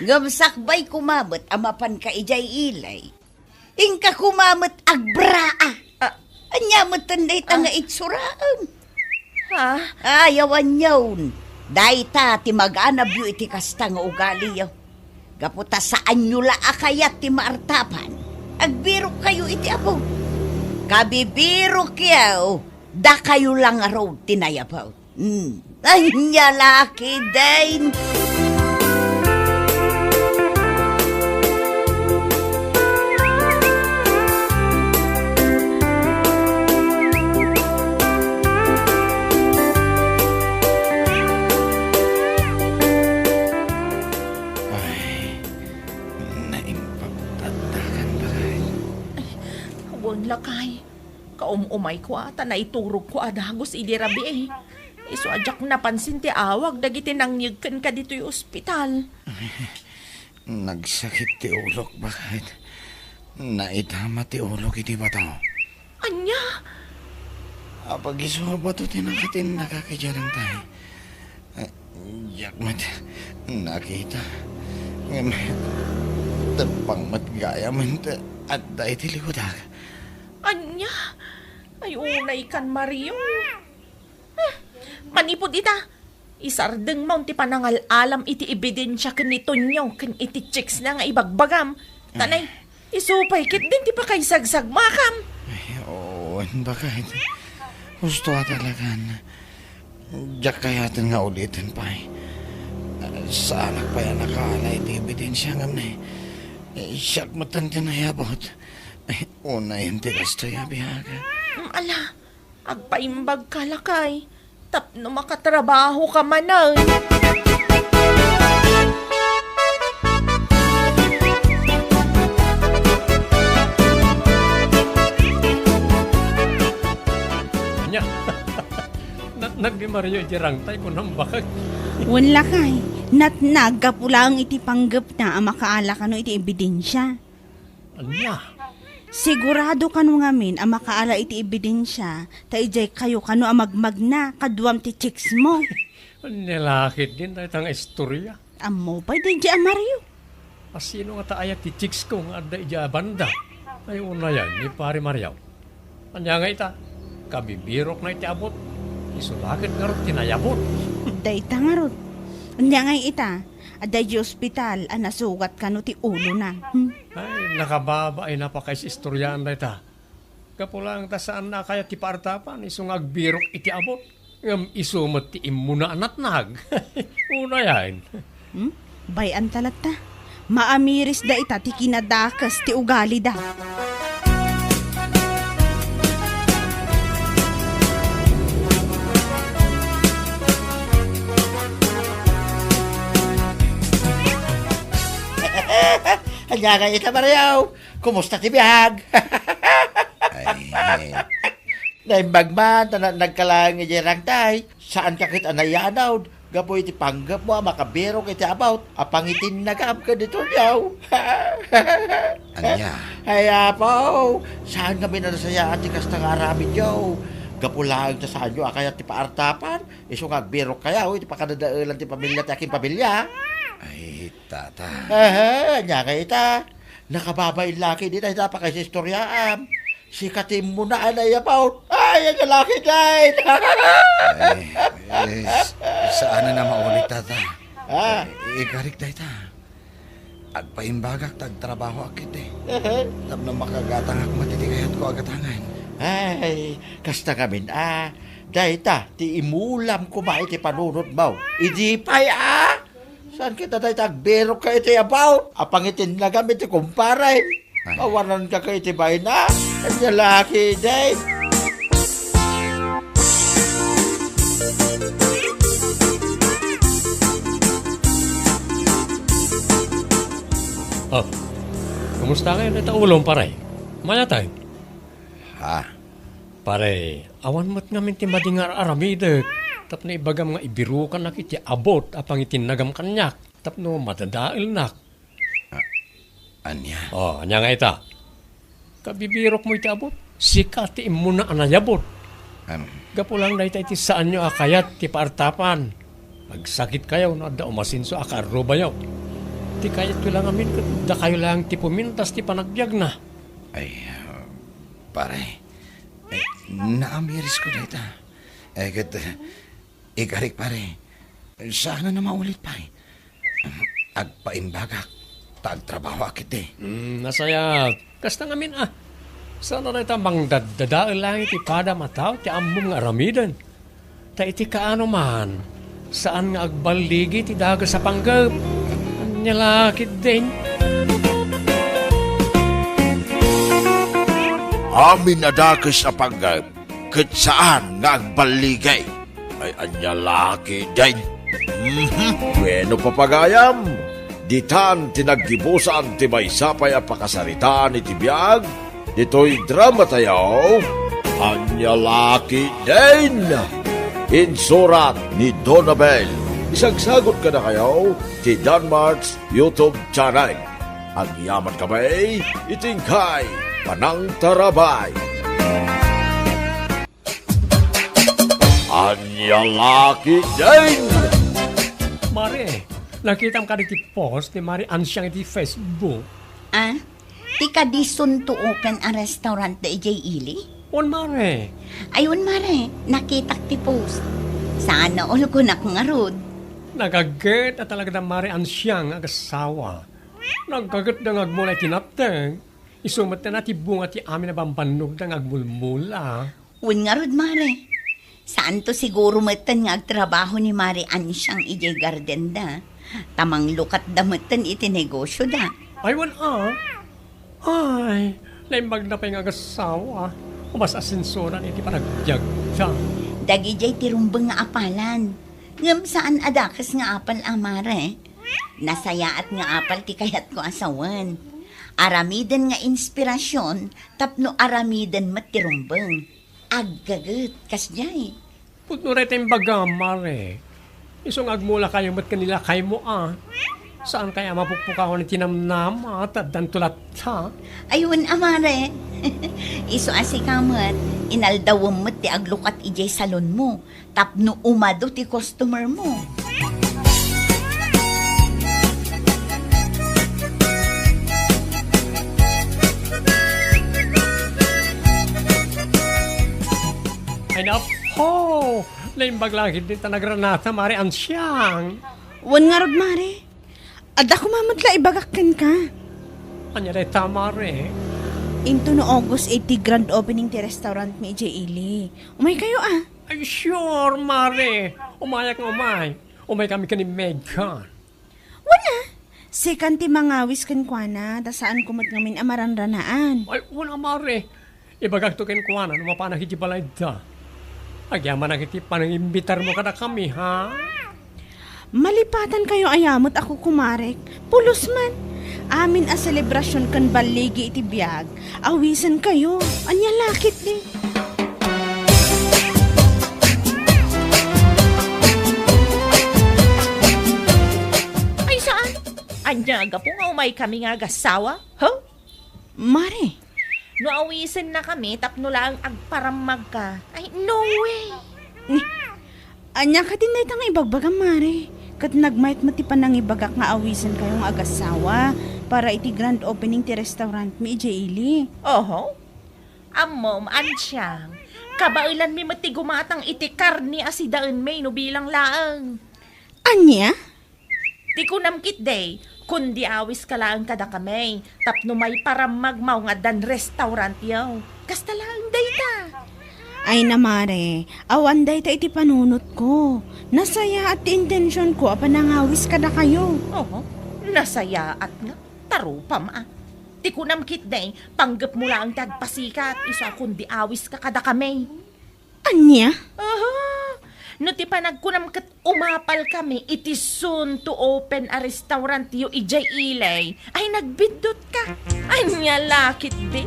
Ngem sakbay koma met a mapanka idiay ili. Inka koma met agbraa. Ah. Ania met dayta nga itsuraem? Ha? Ay, awan yaon. Dayta ti maganabyo iti kasta nga ugaliyo. Gapu ta saanyo la a kayat ti maartapan, agbirokkayo iti abut. Kabibirokyo, dakayo la ngarud ti nayabut. Hmm. Ania la ketdin? Ay, naimbag ti addakan, lakay. Ay, wen, lakay. Kaum-umayko a ta naiturogko a dagus idi rabii. Isu a diak napansin ti awag dagiti nangyeg kenka ditoy ospital. Nagsakit ti ulok, baket. Naitama ti ulok iti bato. Ania? Apag-isu a bato ti nakatinnagak idiay dangtay. Eh, diak met nakita. Ngem, teppang met gayam ti adda iti likudak. Ania? Ay, unaykan, Mario. Ah, manipud ita, isardengmon ti panangal-alam iti ebidensia ken ni Tonyo ken iti chicks na nga ibagbagam. Tanay, isu pay ketdin ti pakaisagsagbakam. Ay, oo, baket. Husto a talagan. Diak kayaten nga uliten pay. Saanak pay a nakaala iti ebidensia ngem ne, eh, siak met ti nayabut. Eh, unayen ti kastoy a biag. Mm, ala, agpaimbagka, lakay, tapno makatrabahoka manen. Ania? Natnag ni Mario iti rangtay, kunam, baket. Wen, lakay, natnag gapu laeng iti panggepna a makaala kano iti ebidensia. Ania? Sigurado kano ngamin a makaala iti ebidensia, ta idiay kayo kano a magmagna kaduam ti chicks mo. Ania la ketdin dayta nga istoria? Ammo pay daydiay a Mario. A sino ngata aya ti chicks ko nga adda idiay a banda? Ay, unayen, ni Pare Mario. Ania ngay ita? Kabibirokna iti abut. Isu la ket ngarud ti nayabut. Dayta ngarud. Ania ngay ita? Adda idiay ospital a nasugat kano ti ulona. Hmm? Ay, nakababain a pakaisistoriaan dayta. Gapu laeng ta saanna a kayat ti paartapan, isu nga agbirok iti abut. Ngem isu met ti immuna a natnag. Unayen. Hmm? Bay-anta latta. Maamirisda ita ti kinadakes ti ugalida. Ania ngay ita, Mario? Kumusta ti biag? Ay, naimbag man ta na-, nagkalaeng idiay rangtay. Saanka ket a nayanawd gapu iti panggepmo a makabirok iti abut a pangitinnagam ken ni Tonyo. Ania? Ay, Apo, saan ngamin a nasayaat ti kasta nga aramidyo. Gapu laeng ta saanyo a kayat ti paartapan, isu nga agbirokkayo iti pakadadaelan ti pamilia ti akinpamilia. Ay, tata. Aha, ania ngay ita? Nakababain la ketdi dayta pakaisistoriaam. Sika ti immuna a nayabut. Ay, ania la ketdin? Ay, eh, s-, saanen a maulit, tata. Ah. Eh, ikarik dayta. Agpaimbagak ta agtrabahoak iti. Aha. Tapno makagatangak met iti kayatko a gatangen. Ay, kasta ngamin a, dayta ti imulam koma iti panunotmo. Idi pay a, saan ket a dayta agbirokka iti abut a pangitinnagam iti kumpare? Ay. Awananka ket iti bayna? Ania la ketdin? Oh, kumusta ngay dayta ulom, pare? Mayat ay? Ha? Pare, awan met ngamin ti madi nga ar-aramidek tapno ibagam nga ibirokanak iti abut a pangitinnagam kaniak tapno madadaelnak. A-, ania? Oh, ania ngay ita? Kabibirokmo iti abut? Sika ti immuna a nayabut. Em, Gapu lang dayta iti saanyo a kayat ti paartapan. Agsakitkayo no adda umasenso a kaarrubayo. Ti kayatyo lang amin ket dakayo lang ti pumintas ti panagbiagna. Ay, ah, pare, eh, naamirisko dayta. Eh, ket, eh, ikarik, pare, saan a maulit, pare. Agpaimbagak, ta agtrabahoak iti. Hmm, nasayaat. Kasta ngamin a. Saan a dayta mangdaddadael lang iti padam a tao ti ammom nga aramiden. Ta iti kaano man, saan nga agballigi ti dages a panggep. Ania la ketdin? Amin a dages a panggep ket saan nga agballigi. Ay, ania la ketdin? Mhm. Bueno, papagayam, ditan ti naggibusan ti maysa pay a pakasaritaan iti biag ditoy dramatayo. Ania la ketdin? Insurat ni Donabel. Isagsagut kadakayo ti Danmart's YouTube channel. Agyamankami iti inkay panangtarabay. Ania la ketdin? Mare, nakitam kadi ti post ni Mare Ansiang iti Facebook? Ah? Ti kadi soon to open a restaurant da idiay ili? Wen, Mare. Ay, wen, Mare. Nakitak ti post. Sana ulkunak ngarud. Nagaget a talaga da Mare Ansiang nga agassawa. Naggagetda nga agmula iti napteng. Isu met ti bunga ti amin a bambannogda nga agmulmula. Wen ngarud, Mare. Saanto siguro metten nga agtrabaho ni Mare Ansiang idiay gardenda. Ta manglukatda metten iti negosioda. Ay, wen a. Ay, naimbagda pay nga agassawa. Umas asensoran iti panagbiagda. Dagidiay ti rumbeng nga apalan. Ngem saan a dakes nga apal a, Mare. Nasayaat nga apal ti kayatko a sawen. Aramiden nga inspirasion tapno aramiden met ti rumbeng. Aggaget, kasdiay. Pudno dayta imbagam, Mare. Isu nga agmulakayo met ken ni lakaymo a. Saan kaya a mapukpukawan iti namnama, ta addanto latta. Ay, wen a, Mare. Isu a sika met, inaldawem met ti aglukat idiay salonmo. Tapno umadu ti customer mo. Ay, napo! Naimbag langit din ta nagranata, Mare Ansiang. Wen ngarud, Mare. Adda koma met la ibagak kenka. Ania dayta, Mare? Into no August eight ti grand opening ti restaurant mi idiay ili. Umaykayo a. Ay, sure, Mare. Umayak nga umay. Umay kami ken ni Megan. Wen a, sikan ti mangawis kenkuana, ta saanko met ngamin a maranranaan. Ay, wen a, Mare. Ibagakto kenkuana no mapanak iti balayda. Agyamanak iti panangimbitarmo kadakami, ha? Malipatankayo aya met a kukumarek. Pulos man. Amin a selebrasion ken balligi iti biag, awisenkayo. Ania la ketdi? Ay, saan? Ania, gapu nga umaykami nga agassawa? Huh? Mare. No awisennakami tapno laeng agparammagka. Ay, no way! Ni, ania kadin dayta nga ibagbagam, Mare? Ket nagmayat met ti panangibagak nga awisenkayo nga agassawa para iti grand opening ti restaurant mi idiay ili. Oho. Ammom, Ansiang, kabaelanmi met ti gumatang iti karne a sidaenmi no bilang laeng. Ania? Ti kunam ketdi, kundi awiska laeng kadakami, tapno maiparammagmo nga addan restaurantyo. Kasta laeng dayta. Ay na, Mare, awan dayta iti panunotko. Nasayaat ti intensionko a panangawis kadakayo. Oho, nasayaat nga. Tarupam a. Ti kunam ketdi, panggepmo laeng ti agpasikat, isu a kundi awiska kadakami. Ania? Aha! No ti panagkunam ket umapalkami iti soon to open a restaurantyo idiay ili, ay nagbiddutka. Ania la ketdi?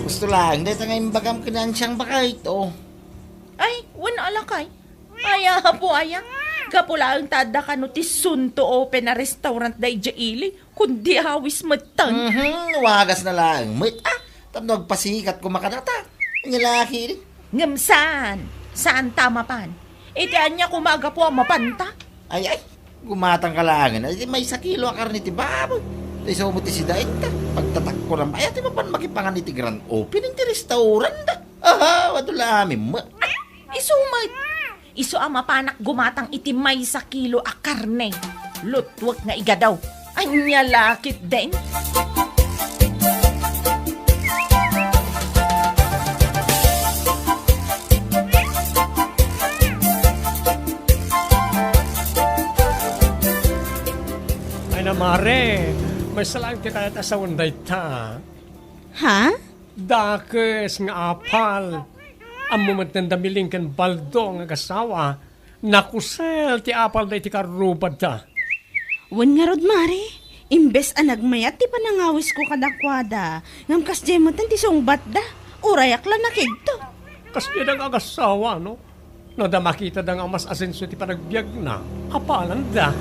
Gusto laeng dayta nga imbagam ken ni Ansiang baket, o. Ay, wen a lakay. Ay, apo aya. Gapu laeng ta adda kano ti soon to open a restaurant daydiay ili, kundi awis metten. Mhm, wagasna laeng met, ah, tapno agpasikat koma kadata. Ania la ketdi? Ngem saan, saan ta mapan. Iti ania koma a gapu a mapanta? Ay, ay, gumatangka laengen. Ay, iti maysa kilo a karne ti baboy. Ta isu met ti sidaenta. Pagtatakkuram, ay, ati mapan makipangan iti grand opening ti restaurant da. Aha, adu la amin met. Isu met. Isu a mapanak gumatang iti maysa kilo a karne. Lutwek nga igadaw. Ania la ketdin? Ay na, mare, maysa laeng ti kayat a sawen dayta. Ha? Dakes nga apal. Ammo met da Miling ken Baldo nga agasawa, nakusel ti apalda iti karrubadda. Wen ngarud, mare, imbes a nagmayat ti panangawisko kadakuada, ngem kasdiay metten ti sungbatda. Urayak la nakigto. Kasdiay da nga agasawa, no? No da makitada nga mas asenso ti panagbiagna, apalanda.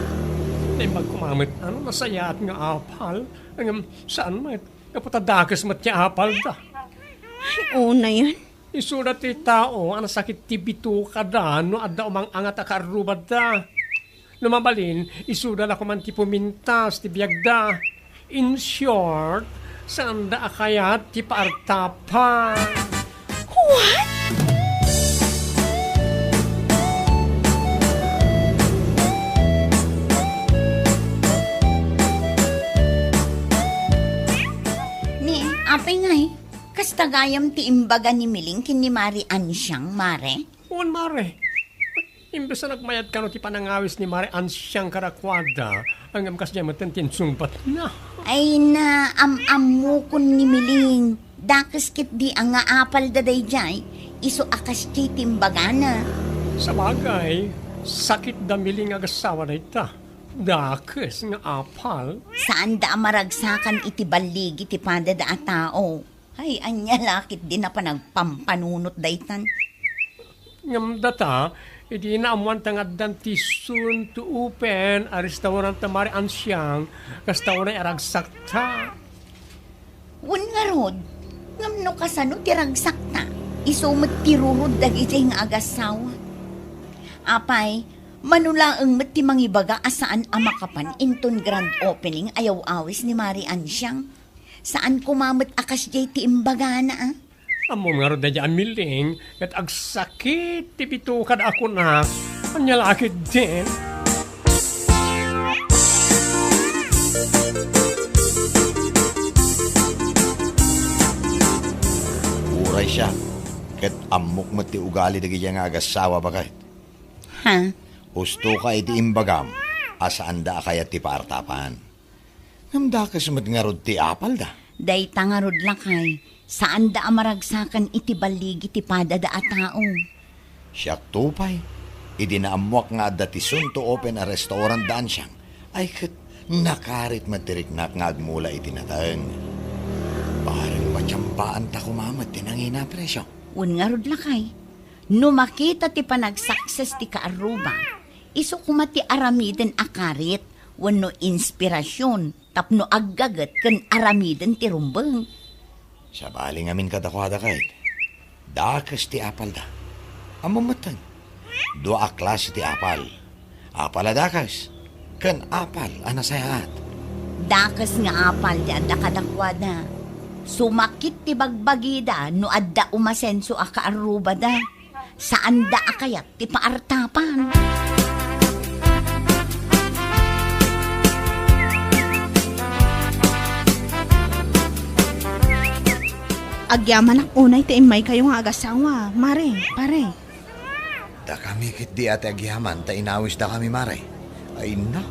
Naimbag koma met, ano, nasayaat nga apal. Ngem saan met, gapu ta dakes met ti apalda. Ay, unayen. Isuda ti tao a nasakit ti bitukada no adda umang-angat a kaarrubadda. No mabalin, isuda la koman ti pumintas ti biagda. In short, saanda a kayat ti paartapan. What? Ni, apay ngay, kasta gayam ti imbaga ni Miling ken ni Mari Ansiang, mare? Wen, mare. Imbes a nagmayat kano ti panangawis ni Mari Ansiang kadakuada, ngem kasdiay metten ti insungbatna. Ay na, am-ammokon ni Miling. Dakes ketdi a nga apalda daydiay, isu a kasdiay ti imbagana. Sabagay, sakit da Miling nga agasawa dayta. Dakes nga apal. Saanda a maragsakan iti balligi ti padada a tao. Ay, ania la ketdi a panagpampanunot daytan? Ngem data, idi naammoanta nga addan ti soon to open a restaurant da Mari Ansiang, kasta unay a ragsakta. Wen ngarud, ngem no kasano ti ragsakta, isu met ti rurod dagidiay nga agasawa. Apay, mano laeng met ti mangibaga a saan a makapan inton grand opening a yaw-awis ni Mari Ansiang? Saan koma met a kasdiay ti imbagana, a? Ammom ngarud daydiay a Miling, ket agsakit ti bitukada a kunak. Ania la ketdin? Uray siak, ket ammok met ti ugali dagidiay nga agasawa, baket. Ha? Husto ka iti imbagam a saanda a kayat ti paartapan. Ngem dakes met ngarud ti apalda. Dayta ngarud, lakay, saanda a maragsakan iti balligi ti padada a tao. Siakto pay, idi naammoak nga adda ti soon to open a restaurant da Ansiang, ay ket nakarit met ti riknak nga agmula iti nateng. Bareng matiambaanta koma met ti nangina a presio. Wen ngarud, lakay, no makita ti panagsakses ti kaarruba, isu koma ti aramiden a karit wenno inspirasion tapno aggaget ken aramiden ti rumbeng. Sabali ngamin kadakuada ket, dakes ti apalda. Ammom metten, dua a klase ti apal. Apal a dakes ken apal a nasayaat. Dakes nga apal ti adda kadakuada. Sumakit ti bagbagida no adda umasenso a kaarrubada. Saanda a kayat ti paartapan. Agyamanak unay ti immaykayo nga agasawa, mare, pare. Dakami ketdi a ti agyaman ta inawisdakami, mare. Ay, na,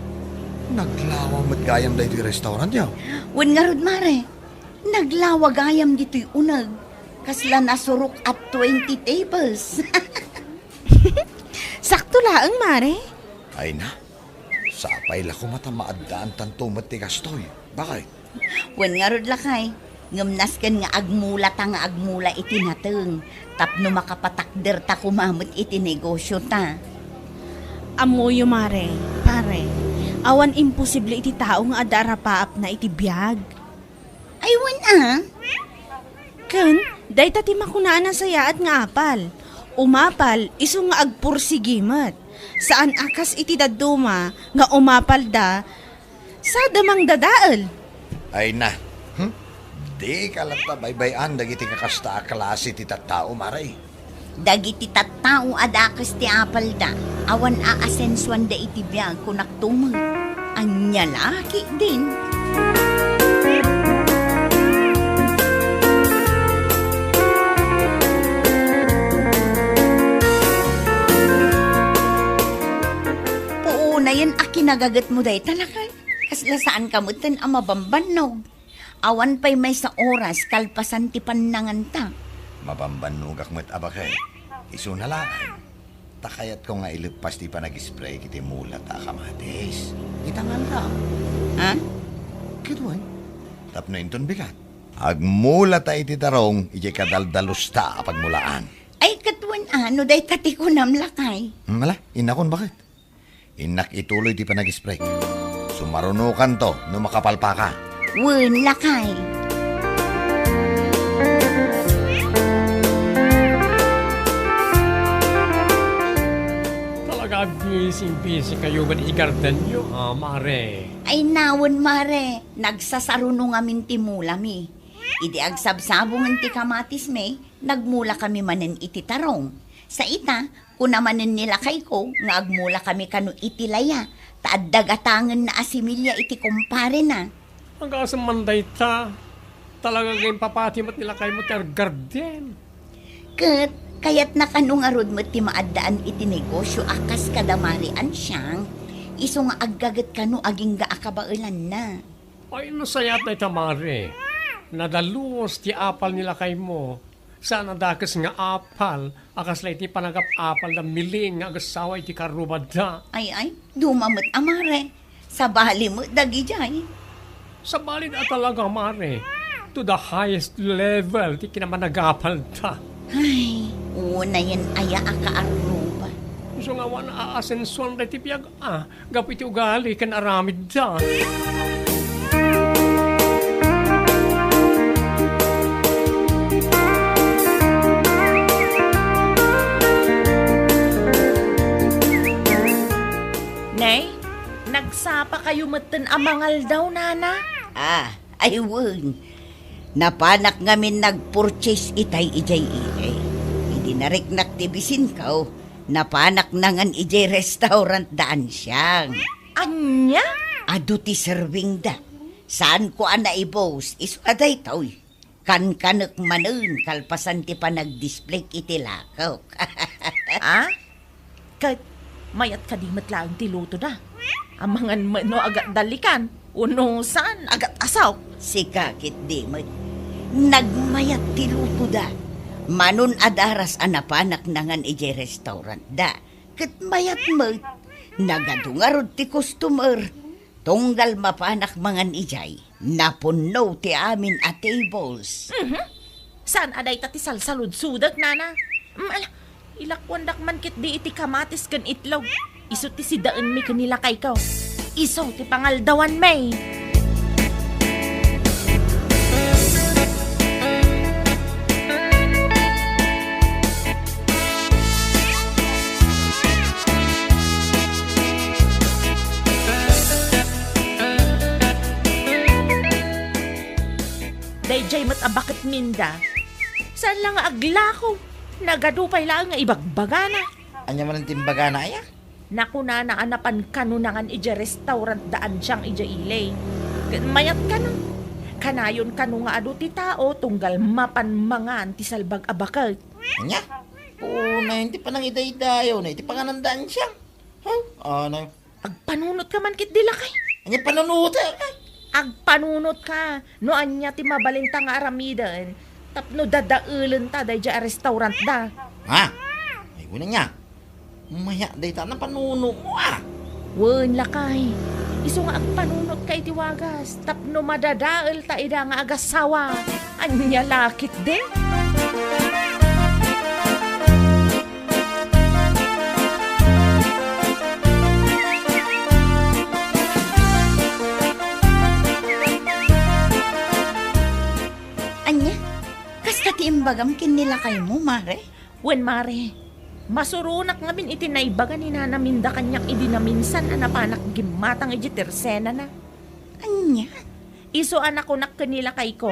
naglawa met gayam daytoy restaurantyo. Wen ngarud, mare. Naglawa gayam ditoy uneg, kasla nasurok a twenty tables. Sakto laeng, mare. Ay na, sapay la koma ta maaddaantanto met ti kastoy. Bakit? Wen ngarud, lakay, ngem nasken nga agmulata nga agmula iti nateng tapno makapatakderta koma met iti negosyota. Ammoyo, mare, pare, awan imposible iti tao nga adda arapaapna iti biag. Ay, wen a. Ken, dayta ti makunaan a nasayaat nga apal. Umapal, isu nga agpursigi met. Saan a kas iti dadduma nga umapalda, sada mangdadael. Ay na. Hmm? Dika latta baybay-an dagiti kakasta a klase ti tattao, mare. Dagiti tattao a dakes ti apalda, awan a asensuanda iti biag, kunakto met. Ania la ketdin? Puonayen a kinagagetmo dayta, lakay. Kasla saanka metten a mabambannog. Awan pay maysa oras kalpasan ti pannanganta. Mabambannogak met a baket. Isuna laeng. Ta kayatko nga ileppas ti panag-spray iti mulata a kamatis. Itangalda. Ha? Ket wen, tapno inton bigat, agmulata iti tarong idiay kadaldalusta a pagmulaan. Ay, ket wen a, no dayta ti kunam, lakay. Hmm, ala, innakon, baket. Innak ituloy ti panag-spray. Sumarunokanto no makapalpaka. Wen, lakay. Talaga a busy-busy kayo met iti gardenyo, a, mare. Ay, nawen, mare. Nagsasaruno ngamin ti mulami. Idi agsabsabongen ti kamatismi, nagmulakami manen iti tarong. Sa ita, kuna manen ni lakayko nga agmulakami kano iti laya, ta adda gatangenna a similya iti kumparena. Agasem man dayta. Talaga nga impapati met ni lakaymo ti garden. Ket, kayatna kano ngarud met ti maaddaan iti negosio a kas kada Mari Ansiang, isu nga aggaget kano agingga a kabaelanna. Ay, nasayaat dayta, mare. Nadalus ti apal ni lakaymo. Saan a dakes nga apal a kasla iti panagap-apal da Miling nga agassawa iti karrubada. Ay, ay, duma met a, mare. Sabali met dagidiay. Sabali a talaga, mare. To the highest level ti kinamanagapal da. Ay, unayen aya a kaarruba. Isu nga awan a asensuan da iti biag a gapu iti ugali ken aramidda. Nay, nagsapa kayo metten a mangaldaw, nana? Ah, ay wen. Napanak ngamin nagpurchase itay idiay ili. Idi nariknak ti bisinko, napanak nangan idiay restaurant da Ansiang. Ania? Adu ti serving da. Saanko a naibos, isu a daytoy. Kankanek manen kalpasan ti panagdisplayk iti lakok. Ah? Ket mayat kadi met laeng ti lutoda? Amangan met no agatdalikan, wenno saan, agat-asawk? Sika ketdi met. Nagmayat ti lutoda. Manon a daras a napanak nangan idiay restaurantda. Ket mayat met. Nagadu ngarud ti customer. Tunggal mapanak mangan idiay, napunno ti amin a tables. Mhm. Saan a dayta ti salsaludsodek, nana? Mm, ala, ilakuandak man ketdi iti kamatis ken itlog. Isu ti sidaenmi ken ni lakayko. Isu ti pangaldawanmi. Daydiay met a baket minda. Saan la nga aglako. Nagadu pay laeng nga ibagbagana. Ania manen ti imbagana, aya? Nakunana a napan kano nangan idiay restaurant da Ansiang idiay ili. Ket mayat kano. Kanayon kano nga adu ti tao tunggal mapan mangan ti salbag a baket. Ania? Unayen ti panangidaydayaw na iti panganan da Ansiang. Huh? Ano? Agpanunot ka man ketdi, lakay. Ania panunot, eh? Agpanunot ka. No ania ti mabalinta nga aramiden tapno dadaelenta daydiay a restaurant da. Ha? Ay, wen ania. Maya dayta napanuno mo, ah. Wen, lakay. Isu nga agpanunot ka iti wagas tapno madadaelta ida nga agassawa. Ania la ketdi? Agam ken ni lakaymo, mare? Wen, mare. Masuronak ngamin iti naibaga ni nanam Minda kaniak idi naminsan a napanak gimmatang idiay tersenana. Ania? Isu a nakunak ken ni lakayko,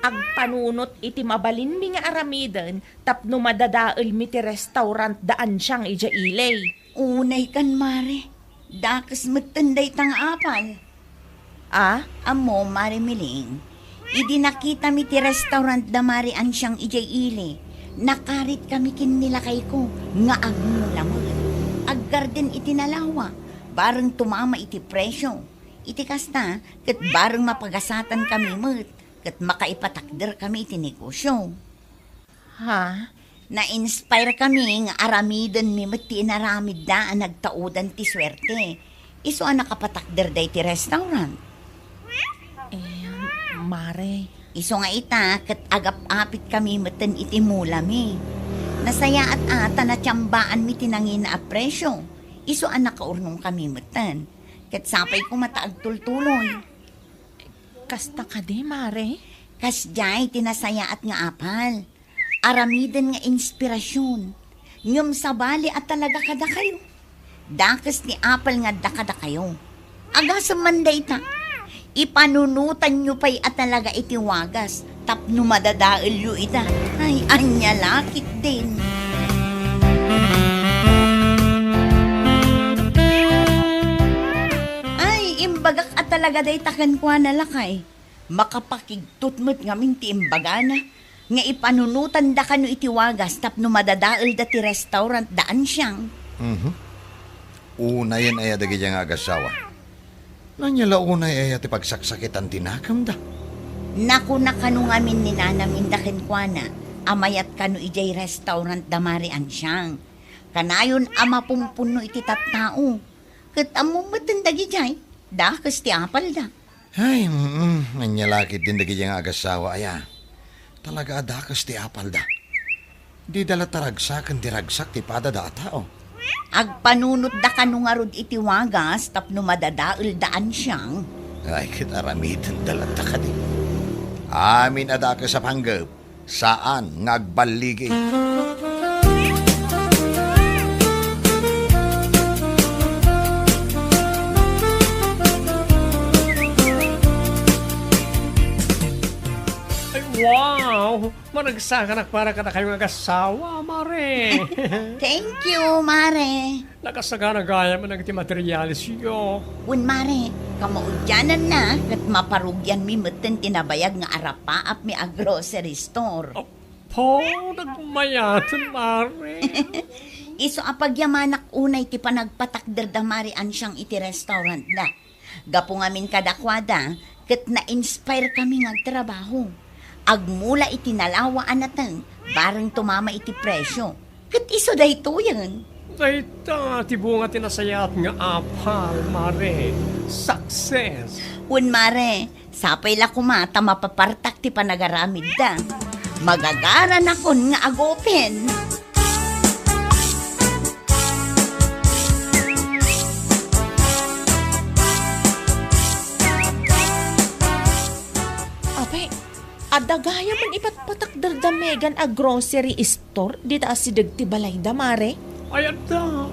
agpanunot iti mabalinmi nga aramiden tapno madadaelmi ti restaurant da Ansiang idiay ili. Unay kan, mare. Dakes metten dayta nga apal. Ah? Ammo, Mare Miling, idi nakitami ti restaurant da Mare Ansiang idiay ili, nakaritkami ken ni lakayko nga agmula met. Aggarden iti nalawa, bareng tumama iti presio. Iti kasta, ket bareng mapagasatanmi met, ket makaipatakderkami iti negosio. Ha? Na-inspire kami nga aramidenmi met ti inaramidda a nagtaudan ti suerte. Isu a nakapatakder dayta restaurant. Eh, mare. Isu nga ita, ket agap-apit kami metten iti mulami. Nasayaat a ta natiambaanmi ti nangina a presio. Isu a nakaurnong kami metten. Ket sapay koma ta agtultuloy. Kasta kadi, mare? Kasdiay ti nasayaat nga apal. Aramiden nga inspirasion. Ngem sabali a talaga kadakayo. Dakes ti apal nga adda kadakayo. Agasem man dayta, ipanunotanyo pay a talaga iti wagas tapno madadaelyo ida. Ay, ania la ketdin. Ay, imbagak a talaga dayta kenkuana, lakay. Makapakigtot met ngamin ti imbagana nga ipanunotanda kano iti wagas tapno madadaelda ti restaurant da Ansiang. Mhm. Unayen aya dagiti nga agassawa? Ania la unay aya ti pagsaksakitan ti nakemda? Nakuna kano ngamin ni Nana Minda kenkuana a mayat kano idiay restaurant da Mari Ansiang. Kanayon a mapumpunno iti tattao. Ket ammom metten dagidiay, dakes ti apalda. Ay, mm, ania la ketdin dagiti nga agassawa aya. Talaga a dakes ti apalda. Dida la taragsaken ti ragsak ti padada a tao. Agpanunotda kano ngarud iti wagas tapno madadaelda Ansiang. Ay, ket aramidenda latta kadi. Amin a dakes a panggep. Saan nga agballigi. Ay, wow! Managsakanak para kadakayo nga agassawa, mare. Thank you, mare. Nakasagana gayam dagiti materialesyo. Wen, mare, kamaudiananna ket maparugianmi metten ti nabayag nga arapaapmi a grocery store. Apo, nagmayaten, mare. Isu a pagyamanak unay ti panagpatakder da Mari Ansiang iti restaurant da. Gapu ngamin kadakuada, ket na-inspire kami nga agtrabaho. Agmula iti nalawa a nateng, bareng tumama iti presyo. Ket isu daytoyen. Dayta ti bunga ti nasayaat nga apal, mare. Success! Wen, mare, sapay la koma ta mapapartak ti panagaramidda. Magagaranakon nga agupen. Apay, adda gayam man ipatpatakder da Megan a grocery store dita asideg ti balayda, mare? Ay, adda.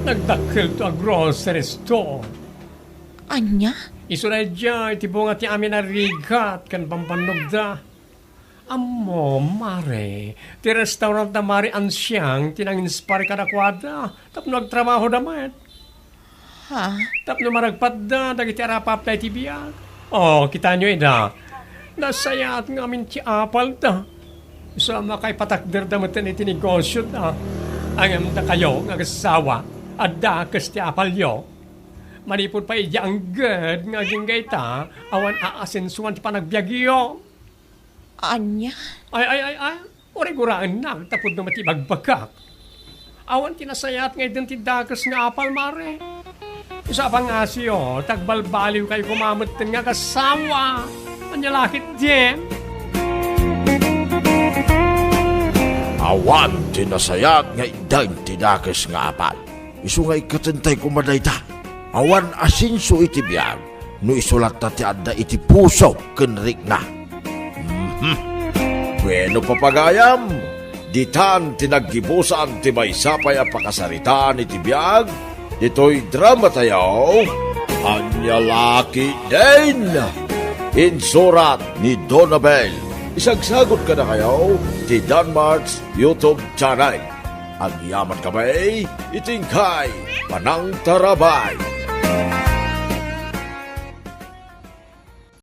Nagdakkelto a grocery store. Ania? Isu daydiay ti bunga ti amin a rigat ken bambannogda. Ammom, mare, ti restaurant da Mari Ansiang ti nang-inspire kadakuada tapno agtrabahoda met. Ha? Tapno maragpatda dagiti arapapda iti biag. O, kitaenyo ida. Nasayaat ngamin ti apalda. Isu a makaipatakderda metten iti negosioda. Ngem dakayo nga agassawa, adda dakes ti apalyo. Manipud pay idiay angged nga agingga ita, awan aasensoan ti panagbiagyo. Ania? Ay, ay, ay, ay. Uray guraennak ta pudno met ti ibagbagak. Awan ti nasayaat nga itden ti dakes nga apal, mare. Isu a pangngasiyo, ta agbalbaliwkayo koma metten nga agassawa. Ania la ketdin? Awan ti nasayaat nga itden ti dakes nga apal. Isu nga ikkatentay koma dayta. Awan asenso iti biag no isu latta ti adda iti puso ken rikna. Mhm. Bueno, papagayam, ditan ti naggibusan ti maysa pay a pakasaritaan iti biag ditoy dramatayo. Ania la ketdin? Insurat ni Donabel. Isagsagot kadakayo ti Danmart's YouTube channel. Agyaman kami iti inkay panangtarabay.